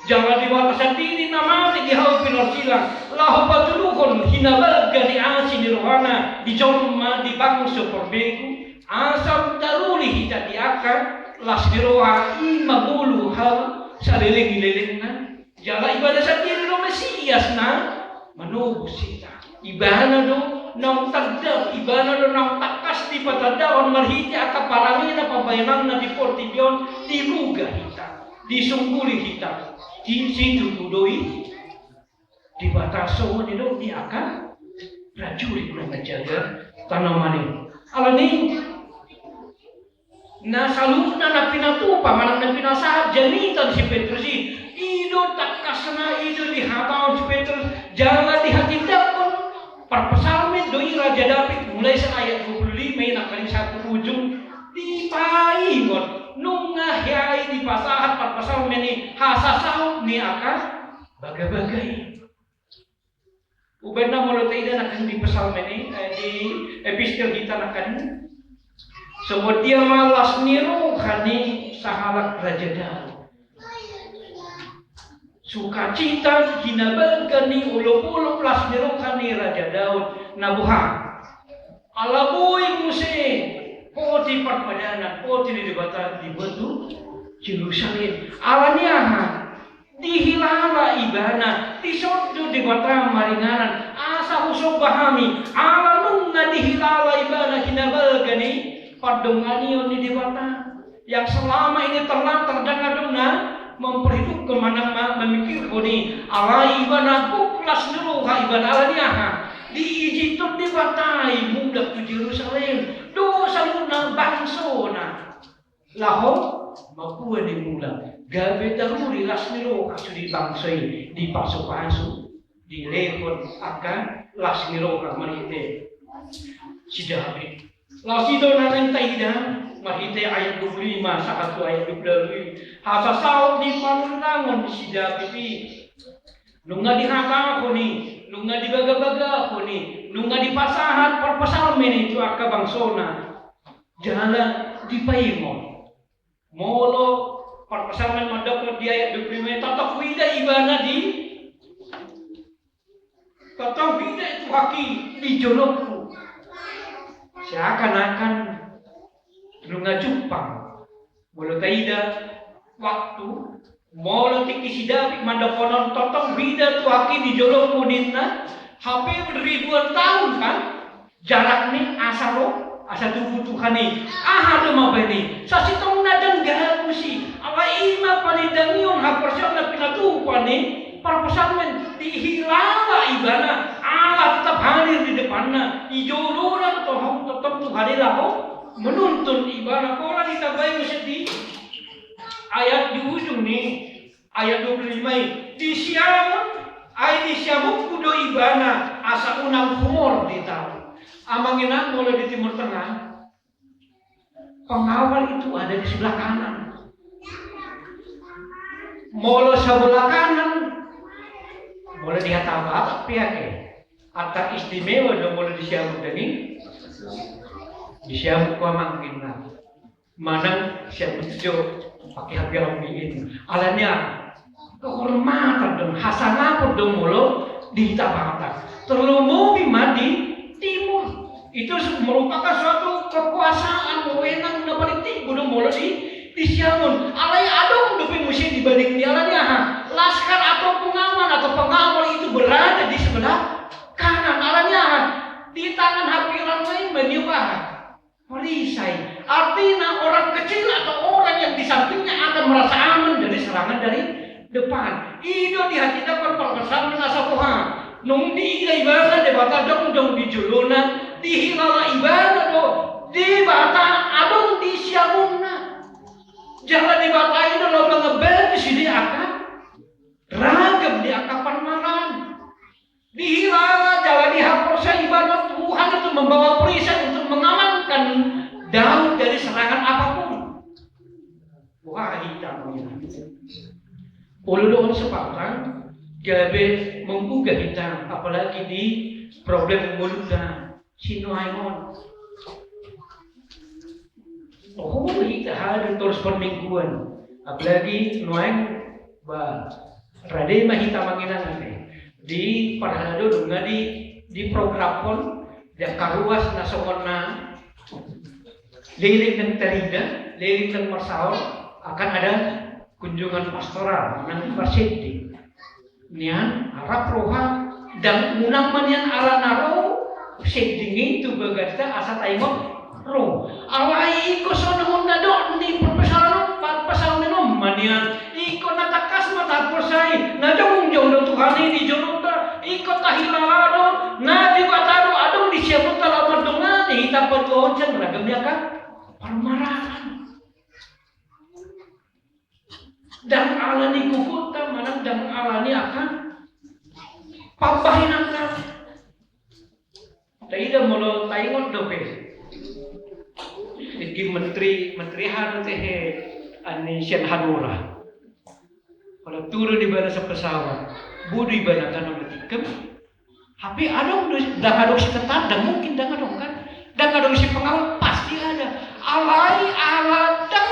Jala Debata sandiri na mate di hau pinarsilang laho patuduhon hinabalga ni asi ni rohana di jolma, di bangso parbegu. Asa taruli hita di angka las ni roha i mangolu hau saleleng-lelengna. Jala Ibana sandiri do Mesias na manobus hita. Ibana do naung tanda, Ibana do naung tangkas dipatandahon marhite angka parangena, pambahenanna di portibi on, dibuga hita, disungguli hita, di situ do i. Debata songon i do di angka prajurit na manjaga tanoman i. Alani na saluhutna na pinatupa manang na pinasahat jamita ni si Petrus i, i do tangkasna, i do dihatahon si Petrus, jala dihatindangkon. Parpsalmen do i Raja Daud, mulai sian ayat dua puluh lima i nangkaning sahat tu ujung, dipaingot nunga hea i dipasahat parpsalmen i hasasaut ni angka bagabaga i. Umbahen na molo taida nangkaning di Psalmen i, eh, di epistel hita nangkaning, songon dia ma las ni roha ni sahalak Raja Daud. Sukacita hinabalga ni olopolop las ni roha ni Raja Daud na boha? Ala boi muse poti parpadanan, poti ni Debata dibuat tu Jerusalem. Alani aha? Dihilala ibana, dison do Debata maringanan, asa husomba hami, ala nunga dihilala ibana hinabalga ni pandonganion ni Debata. Yang selama ini terlantar ndang adong na memperhitungkon manang ma-, memikirkon i, alai ibana gok las ni roha ibana, alani aha? Diizinhon Debata i mulak tu Jerusalem, dohot saluhutna bangsona. Laho mamboan i mulak, gabe taruli las ni roha sude bangso i, dipasupasu, dilehon angka las ni roha marhite si Daud. Laos i do na naeng taida marhite ayat dua puluh lima sahat tu ayat dua puluh lima i, hasasaut ni panurirang ni si Daud i. Nunga dihatahon i, nunga dibagabagahon i, nunga dipasahat parpsalmen i tu angka bangsona. Jala dipaingot. Molo parpsalmen mandok di ayat dua puluh lima, tongtong huida ibana di, tongtong huida Tuhanki di jolongku. Seakan-akan nunga jumpang. Molo taida waktu, molo tingki si Daud mandok on, tongtong huida Tuhanki di jolongku ninna, hape ribuan taon kan jarak ni asa ro, asa tubu Tuhan i. Aha do mambahen i? Sasintongna ndang gabus i. Alai i ma panindangion haporseaon na pinatupa ni parpsalmen, dihilala ibana, Allah tetap hadir di depanna, di jolona, tongtong Tuhan i laho menuntun ibana. Pola ditambai muse di ayat di ujung ni ayat dua puluh lima i, disiamun, ai disiamunku do ibana asa unang humor di tao. Amang inang, molo di Timur Tengah, pengawal itu ada di sebelah kanan. Molo sebelah kanan, molo di hata Batak pe ate, antar istimewa do molo disiamut daging, disiamut tu amang inang. Manang sian jo pake hape rambiin. Alani aha? Kehormatan do, hasangapon do molo di hita Batak. Terlumobi ma di timur. Itu su-, merupakan suatu kekuasaan, wewenang na paling tinggi do molo di, disiamun. Alai adong dope muse dibanding ni, alani aha? Laskar atau pengaman atau pengawal itu berada di sebelah kanan. Alani aha? Di tangan hape rambiin meniup aha? Perisai. Artina orang kecil atau orang yang di sampingnya akan merasa aman dari serangan dari depan. I do dihatindangkon parpsalmen asa boha? Nunga diida ibana Debata jongjong di jolona, dihilala ibana do Debata adong di siamunna. Jala Debata i do laho mangambati sude angka ragam ni angka parmalaan. Dihilala jala dihaporseai ibana Tuhan untuk membawa perisai untuk mengamankan Daud dari serangan apapun. Wah, hita. Olo do on sebatang gabe menggugah hita, apalagi di problem ngolunta sinuaeng on. Oh, hita hadir torus parmingguan, apalagi nuaeng, bah, rade ma hita manginang ate. Di parhalado nunga di, di programhon, di angka ruas na songon na leleng nang tarida, leleng nang marsaor, akan ada kunjungan pastoral, nang marsende. Nian, arap roha, ndang unang ma nian ala na ro sending i tu bagasta asa taingot ro. Alai ingkon songon na dok ni parpesal-, parpsalmen on ma nian. Ingkon na tangkas ma tahaporseai, na jongjong do Tuhan i di jolonta, ingkon tahilala do, na Debata do adong di siamunta laho mandongani hita paduahon sian ragam ni angka parmaraan. Ndang ala ni gogonta manang ndang ala ni angka pambahenanta. Taida molo taingot dope, tingki menteri, menteri aha do tehe, ani sian Hanura. Molo turun ibana sian pesawat, bodo ibana tano na tingkep. Hape adong do, ndang adong sitentara, ndang mungkin ndang adong kan. Ndang adong sipengawal, pasti ada. Alai ala ndang,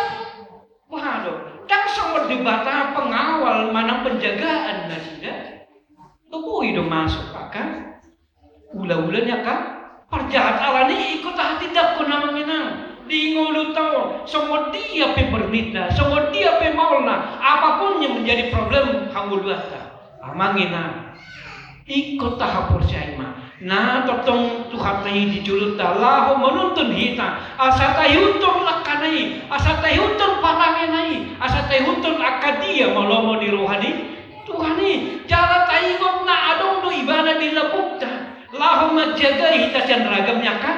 boha do, ndang songon Debata pengawal manang penjagaan nasida. Tubu i do masuk angka ula-ula ni angka parjahat. Alani i ingkon tahatindanghon amang inang di ngolunta on. Songon dia pe bernitna, songon dia pe maolna, apapun yang menjadi problem hangoluanta, amang inang, ingkon tahaporseai ma na tongtong Tuhanta i di jolonta laho manuntun hita asa taihuthon langkana i, asa taihuthon parangena i, asa taihuthon angka dia ma lomo ni roha ni Tuhan i. Jala taingot na adong do ibana di lambungta laho manjagai hita sian ragam ni angka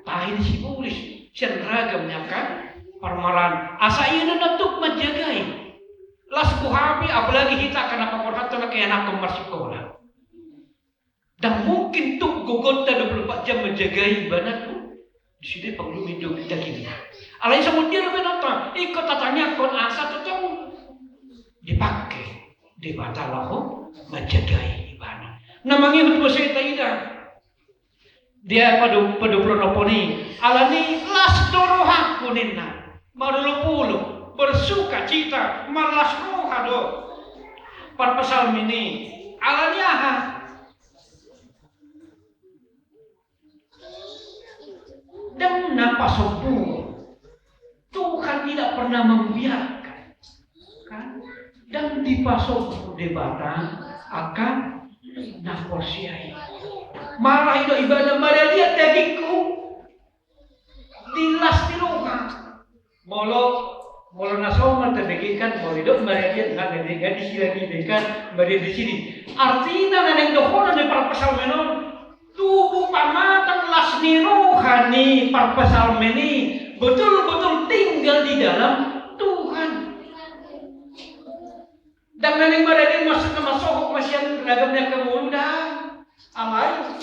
tahi ni sibolis, sian ragam ni angka parmaraan. Asa ia do na tuk manjagai. Las do hape, apalagi hita angka na paborhathon angka ianakhon marsikola. Ndang mungkin tuk gogonta dua puluh empat jam manjagai ibana tu disi do panguhum ni dagingna. Alai songon dia do bahenonta, ingkon tatangianghon asa tongtong dipangke Debata laho manjagai ibana. Na mangihut muse taida di ayat padu-, padua pulu onom i, alani las do rohangku ninna, marolopolop, bersukacita, marlas roha do parpsalmen i. Alani aha? Ndang na pasombuon. Tuhan tidak pernah membiarkan, kan? Ndang dipasombu Debata angka na porsea i. Malah i do ibana maradian dagingku di las ni roha. Molo, molo na somal tarbege kan, molo didok maradian, na, na, na, di sini lagi kan, maradian di sini. Artina na naeng dohonon ni parpsalmen on, tubu pamatang las ni roha ni parpsalmen i betul-betul tinggal di dalam Tuhan. Ndang na naeng maradian maksudna masohot ma sian ragam ni angka ngolu, ndang. Alai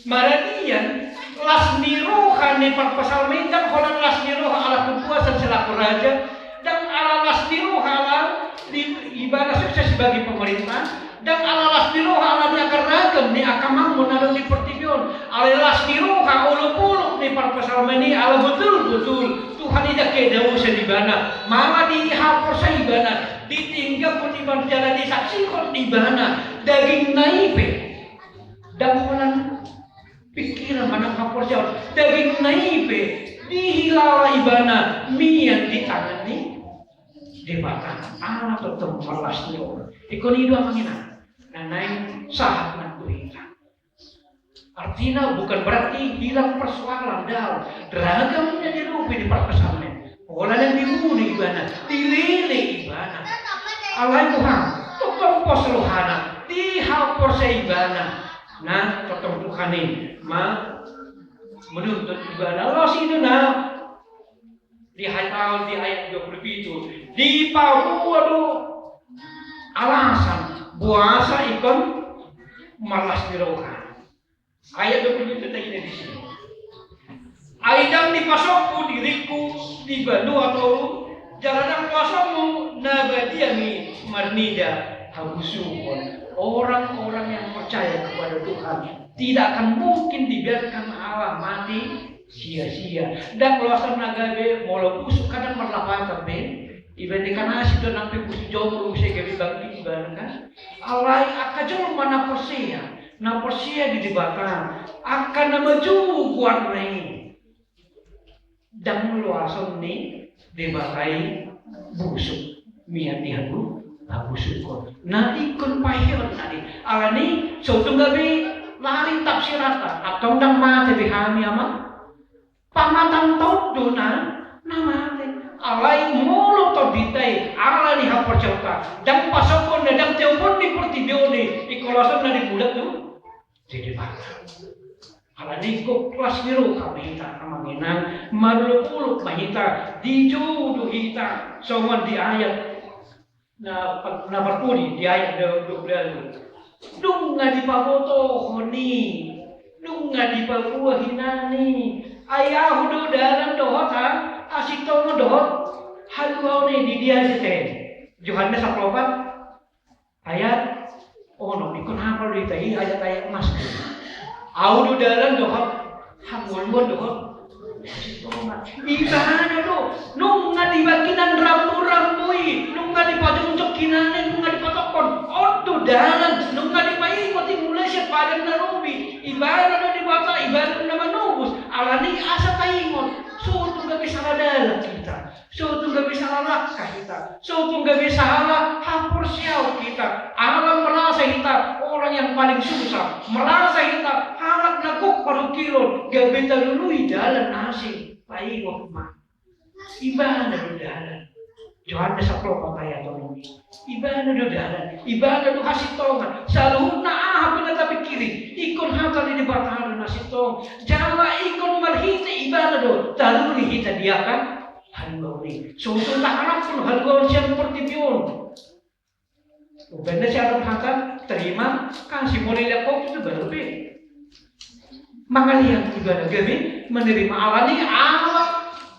maradian las ni roha ni parpsalmen i, ndang holan las ni roha ala kepuasan selaku raja, ndang ala las ni roha ala di, ibana sukses sebagai pemerintah, ndang ala las ni roha ala ni angka ragam ni angka makmur na adong di portibi on. Alai las ni roha olopolop ni parpsalmen i ala betul-betul Tuhan i ndang kedaosan ibana, malah dihaporseai ibana, ditinggalhon ibana jala disaksihon ibana dagingna i pe. Ndang holan pikiran manang haporseaon, dagingna i pe dihilala ibana mian di tangan ni Debata. Ala tongtong marlas ni roha. Ingkon i do amang inang na naeng sahat nang tu hita. Artina bukan berarti hilang persoalan, daong. Ragam na diadopi di parpsalmen. Pola naeng dibunuh ibana, dilele ibana. Alai boha, tongtong pos rohana, dihaporseai ibana. Na tongtong Tuhan i ma manuntun ibana. Laos i do na dihataon di ayat dua pulu pitu, dipaboa do alasan boasa ingkon marlas ni roha. Ayat dua pulu pitu taida di sini. Ai ndang dipasombu diringku di banua toru, jala ndang kuasamu na badia i marnida habusuhon. Orang-orang yang percaya kepada Tuhan tidak akan mungkin dibiarkan Allah mati sia-sia. Ndang loas na gabe molo busuk, kadang marlapatan be. Iba ni kan asi do nang pe busuk jomur muse gabe bangkit iba kan. Alai angka jolma na porsea, na porsea di Debata, angka na maju guarna i. Ndang loason ni Debata i busuk, mian di habu, habusukon. Na ingkon paheon tadi. Alani so tung gabe lari tafsiranta, antong ndang mate be hami ama. Pamatanta on do na, na mate. Alai molo tondinta i, ala ni haporseaonta, ndang pasogonna, ndang tiopon ni portibi on i, ingkon loason na di bulan tu. Jadi bata. Alani ingkon las ni roha ma hita, amang inang, marolopolop ma hita, dijou do hita, songon di ayat na, na parpudi, di ayat dua pulu. Nunga dipabotohon i, nunga dipaboa hinan i, ai ahu do dalan dohot, a, hasintongan dohot haluaon i. Di dia i? Johannes sampulu opat ayat onom, ingkon hapal do hita i ayat-ayat mas. Ahu do dalan dohot hangoluan dohot. Ibana do, nunga dibagi hinan rambu-rambu i, nunga dipajongjong hinan i, nunga dipatokkon. On do dalan, nunga dipaingot i mulai sian padan na robi. Ibana do Debata, ibana do na manobus. Alani asa taingot, so tung gabe sala dalan hita. So tung gabe sala langkah hita, so tung gabe sala haporseaon hita, ala merasa hita orang yang paling susah, merasa hita halak na gok parungkilon, gabe talului dalan na asing. Paingot ma, ibana do dalan. Johannes sampulu opat ayat onom. Ibana do dalan, ibana do hasintongan. Saluhutna aha pe na tapingkiri, ingkon hata ni Debata do na sintong. Jala ingkon marhite ibana do talului hita di angka haluaon i. So tung taharap pun haluaon sian portibi on. Umbahen na sian hata terima kasih, molo i leak hot tu baru pe mangalean ibana gabe menerima. Alani ala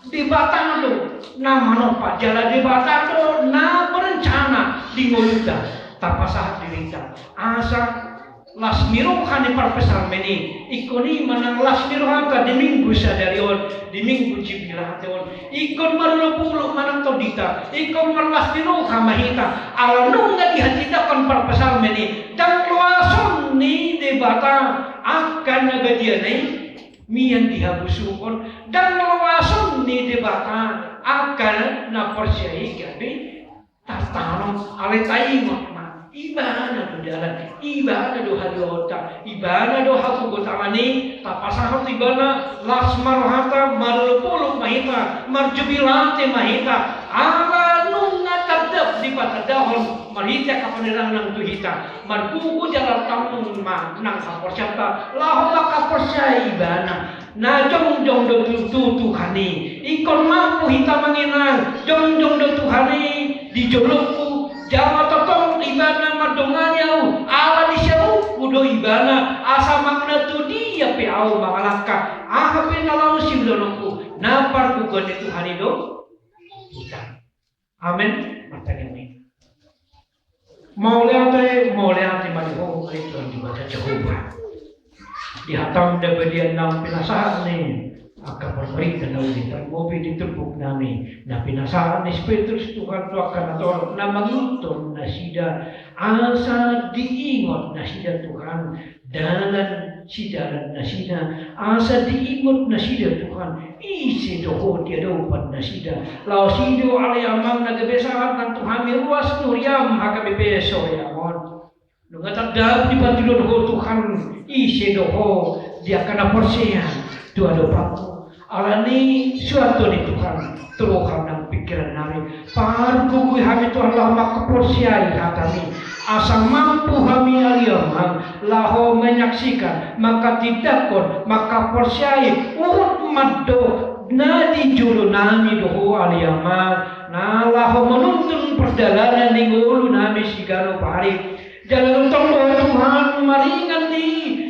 Debata do na manompa, jala Debata do na berencana di ngolunta, tapasahat dirinta. Asa las ni roha ni parpsalmen i, ingkon i ma nang las ni rohanta di Minggu sadari on, di Minggu Jubilate on. Ingkon marolopolop ma nang tondinta, ingkon marlas ni roha ma hita, ala nunga dihatindangkon parpsalmen i, ndang loason ni Debata angka na badiana i mian di habusukon, ndang loason ni Debata angka na porsea i gabe tartanom. Alai taingot ma, ibana do dalan, ibana do haluaonta, ibana do hagogotan i. Tapasahat ibana, las ma rohanta, marolopolop ma hita, marjubilate ma hita. Ala nunga tandap dipatandahon marhite angka panerangan tu hita. Margogo jala tamun ma nang haporseaonta laho mangkaporseai ibana. Na jongjong do tu, tu Tuhan i. Ingkon mampu hita mangenang, jongjong do Tuhan i di jolongku, jala tongtong ibana mandongani ahu, ala ni siamunku do ibana, asa manang na tu dia pe ahu mangalangka, aha pe na laho siulahononku, na pargogoan ni Tuhan i do hita. Amen. Martangiang ma hita. Mauliate, mauliate ma di Ho, ale Tuhan Debata Jahowa. Di hataM na badia na pinasahat ni angka parbarita na uli, tarlumobi di turpuk nami na pinasahat ni si Petrus Tuhan tu angka na torop na mangihuthon nasida, asa diingot nasida Tuhan, dalan sidalan nasida, asa diingot nasida Tuhan, ise do Ho di adopan nasida. Laos i do ale Amang na gabe sahat nang tu hami ruas ni huriaM H K B P Soreang on. Nunga tandap dipatuduhon Ho Tuhan, ise do Ho di angka na porsea tu adopanMu. Alani suanto ni Tuhan, tu roha nang pingkiran nami. Pargogoi hami Tuhan laho mangkaporseai hataMi. Asa mampu hami ale Amang laho menyaksikan, mangkatindangkon, mangkaporseai, uhum mandok na di jolo nami do Ho ale Amang. Na laho manuntun pardalanan ni ngolu nami siganup ari. Jala tongtong do Tuhan maringan ni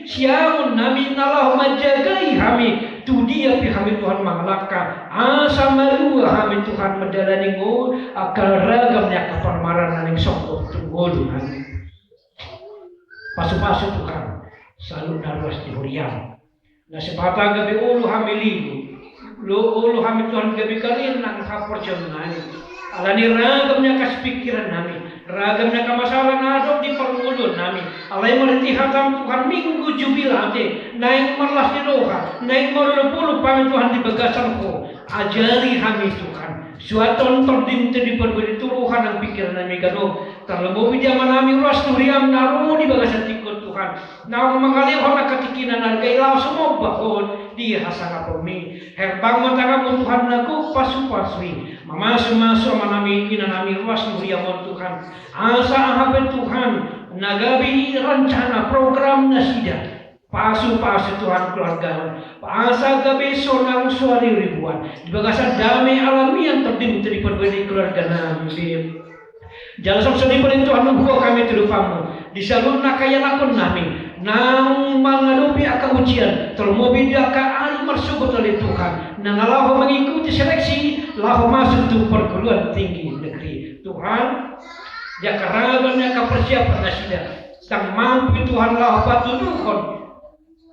siamun nami na laho manjagai hami, tu dia pe hami Tuhan mangalangka, asa malua hami Tuhan mandalani ngolu, angka ragam ni angka parmaraan na naeng songgop tu ngolu nami. Pasu-pasu Tuhan saluhutna ruas ni huriaM. Na sipata gabe olo hami lilu, olo hami Tuhan gabe karir nang haporseaon nami. Alani ragam ni angka sipingkiran nami, ragam ni angka masalah na adong di parngoluon nami. Alai marhite hataM Tuhan, Minggu Jubilate, naeng marlas ni roha, naeng marolopolop hami Tuhan di bagasan Ho. Ajari hami Tuhan, suanhon TondiM Tondi Parbadia tu roha nang pingkiran nami ganup. Tarlumobi di Ama nami ruas ni huriaM na ro di bagasan tingki on Tuhan, naung mangalehon angka tingkina na arga i laho sumomba Ho di hasangaponMi. Herbang ma tanganMu Tuhan na gok pasu-pasu i, mamasu-masu Ama nami, Ina nami ruas ni huriaM on Tuhan. Asa aha pe Tuhan na gabe i rencana program nasida, pasu-pasu Tuhan keluarga on, asa gabe sonang soari ribuan di bagasan dame alamian TondiM Tondi Parbadia di keluarga nami be. Jala songon i pe Tuhan, huboan hami tu adopanMu di saluhutna angka ianakhon nami naung mangadopi angka ujian, tarlumobi di angka ari marsogot ale Tuhan, na laho mengikuti seleksi laho masuk tu perguruan tinggi negeri. Tuhan, di angka ragam ni angka persiapan nasida, ndang mampu Tuhan laho patuduhon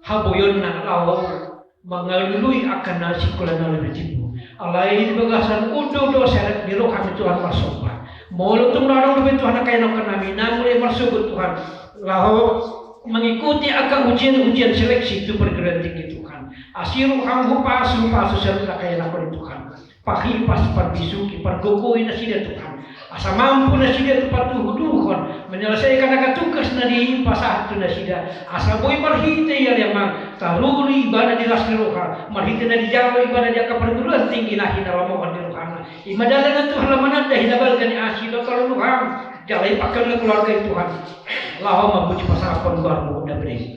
haboionna laho mangalului angka na sikola na lebih tinggi. Alai di bagasan unduk do serep ni roha nami Tuhan marsomba. Molo tung adong dope Tuhan angka ianakhon nami na mulai marsogot Tuhan laho mengikuti angka ujian-ujian seleksi tu perguruan tinggi Tuhan, asi rohaM hupasu-pasu saluhutna angka ianakhon Tuhan. Pahipas, parbisuhi, pargogoi nasida Tuhan, asa mampu nasida tu patuduhon menyelesaikan angka tugas na dipasahat tu nasida, asa boi marhite i ale Amang taruli ibana di las ni roha, marhite na dijalo ibana di angka perguruan tinggi na hinalomohon ni rohana. I ma dalan na Tuhan laho mananda hinabalga ni asi dohot holong ni rohaM. Jala i pangkeon ni keluarga i Tuhan laho mamboan pasangaphon goarMu na breng.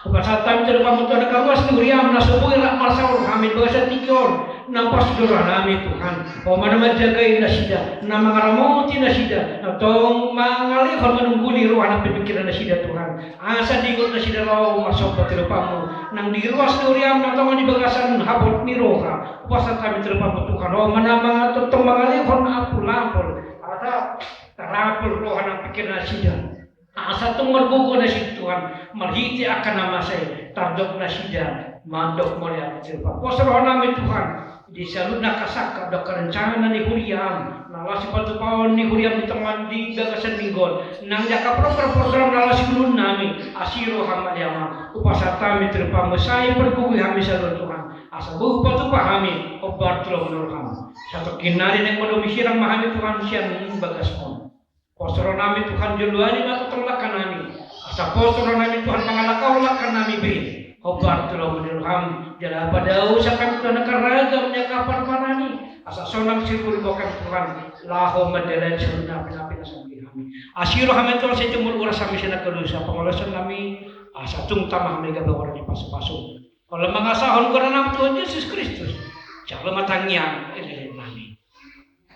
Hupasahat hami tu adopanMu Tuhan angka ruas ni huriaM na so boi rap marsaor hami di bagasan tingki on, na pos do roha nami Tuhan. Ho ma na manjagai nasida, na mangaramoti nasida, na tong mangalehon manungguli roha nang pingkiran nasida Tuhan. Asa diingot nasida laho marsomba tu adopanMu nang di ruas ni huriaM na tonga di bagasan habot ni roha. Hupasahat hami tu adopanMu Tuhan, Ho ma na manga-, tongtong mangalehon apul-apul, asa tarapul roha nang pingkiran nasida. Asa tung margogo nasida Tuhan, marhite angka na masa i tardok nasida mandok mauliate tu adopanMu. Pos roha nami Tuhan di saluhutna angka sangkap dohot angka rencana ni huriaM na laho sipatupaon ni huriaM di tonga ni bagasan minggu on, nang di angka program-program na laho sigulun nami, asi rohaM ale Amang. Hupasahat hami tu adopanMu, sai pargogoi hami saluhutna Tuhan, asa boi hupatupa hami hombar tu lomo ni rohaM. Satongkin nari naeng madomu sirang ma hami Tuhan sian bagasMu. Pos roha nami Tuhan, joloani ma tongtong langka nami, asa pos roha nami Tuhan mangalangkahon langka nami be hombar tu lomo ni rohaM. Jala padaoshon hami Tuhan angka ragam ni angka parmarani, asa sonang siriburibu hami Tuhan laho mandalani saluhut na pinapinasa hami. Asi rohaM Tuhan, sai tumundalhon hami sian angka dosa, pangalaosion nami, asa tung tama hami gabe goaran ni pasupasu. Holan mangasahon goar ni Tuhan Jesus Kristus, jalo ma tangiang i, leleng nami.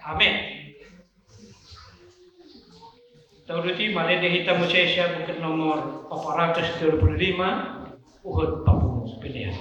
Amen. Tauduti, mauliate hita muse sian bukit nomor empat ratus dua puluh lima, Uhud Papua Pilihan.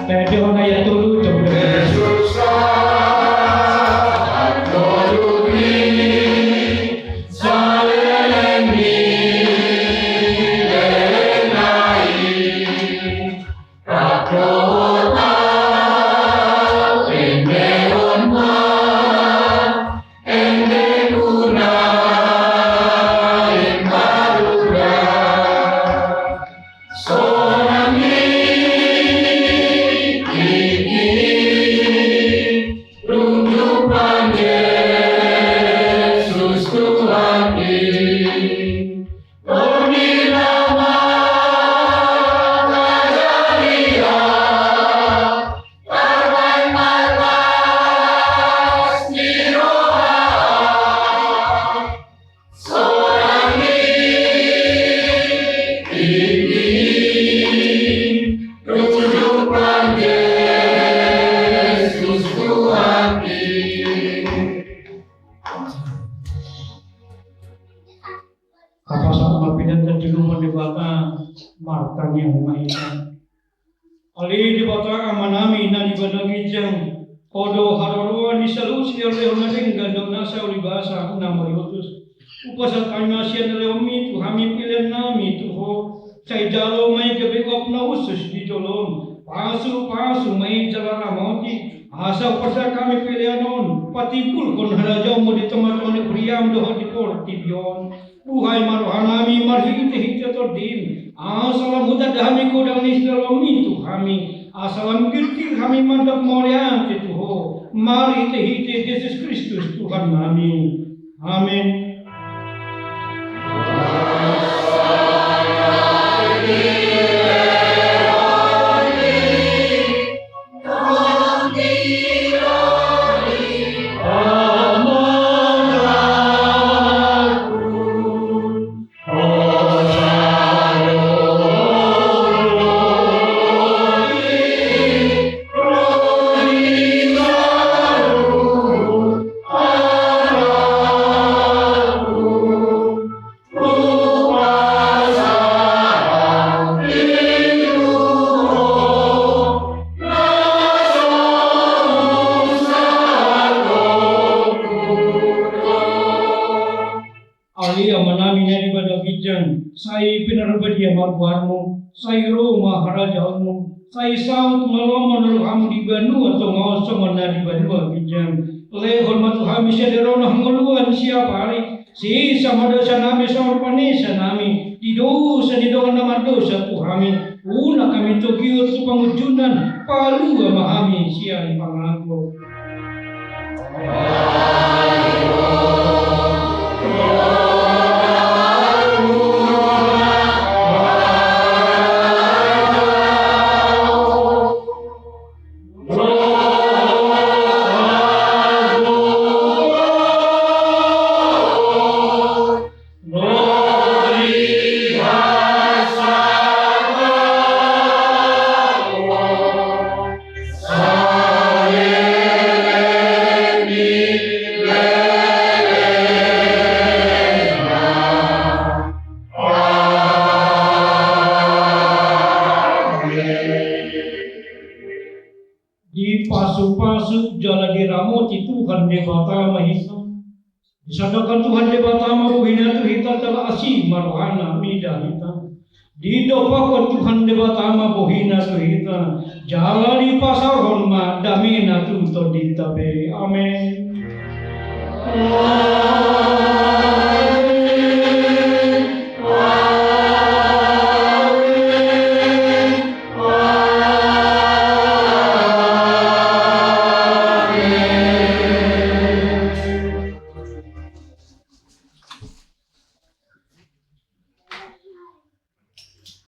Tadi hona ya tulu, coba. Apa sahat ma pinantan di rumah Debata, martangiang ma hita. Ale Debata Amanami na di banua ginjang, Ho do haroroan ni saluhut silehonlehon na denggan dohot nasa ulibasa na mauliutus. Hupasahat hami ma sian lehonMi tu hami peleannami tu Ho, sai jalo ma i gabe uap na hushus di joloM. Pasupasu ma i jala ramoti, asa hupasahat hami pelean on patimbulhon harajaonMu di tongatonga ni huriaM dohot di portibi on. Buhai ma rohanami marhitehite TondiM, asa lam hutanda hami godang ni silehonMi tu hami, asa lam girgir hami mandok mauliate tu Ho, marhitehite Jesus Kristus Tuhannami. Amen. Ale Amanami na di banua ginjang, sai pinarbadia ma goarMu, sai ro ma harajaonMu, sai saut ma lomo ni rohaM di banua tonga on songon na di banua ginjang. Lehon ma tu hami sadari on hangoluan siapari, sesa ma dosanami songon panesanami di dosa ni dongan na mardosa tu hami. Unang hami togihon tu pangunjunan, palua ma hami sian pangago. Debata ma hita. Disandangkon Tuhan Debata ma bohina tu hita, jala asi ma rohana mida hita. Didompakkon Tuhan Debata ma bohina tu hita, jala dipasaorhon ma damena tu tondinta be. Amen.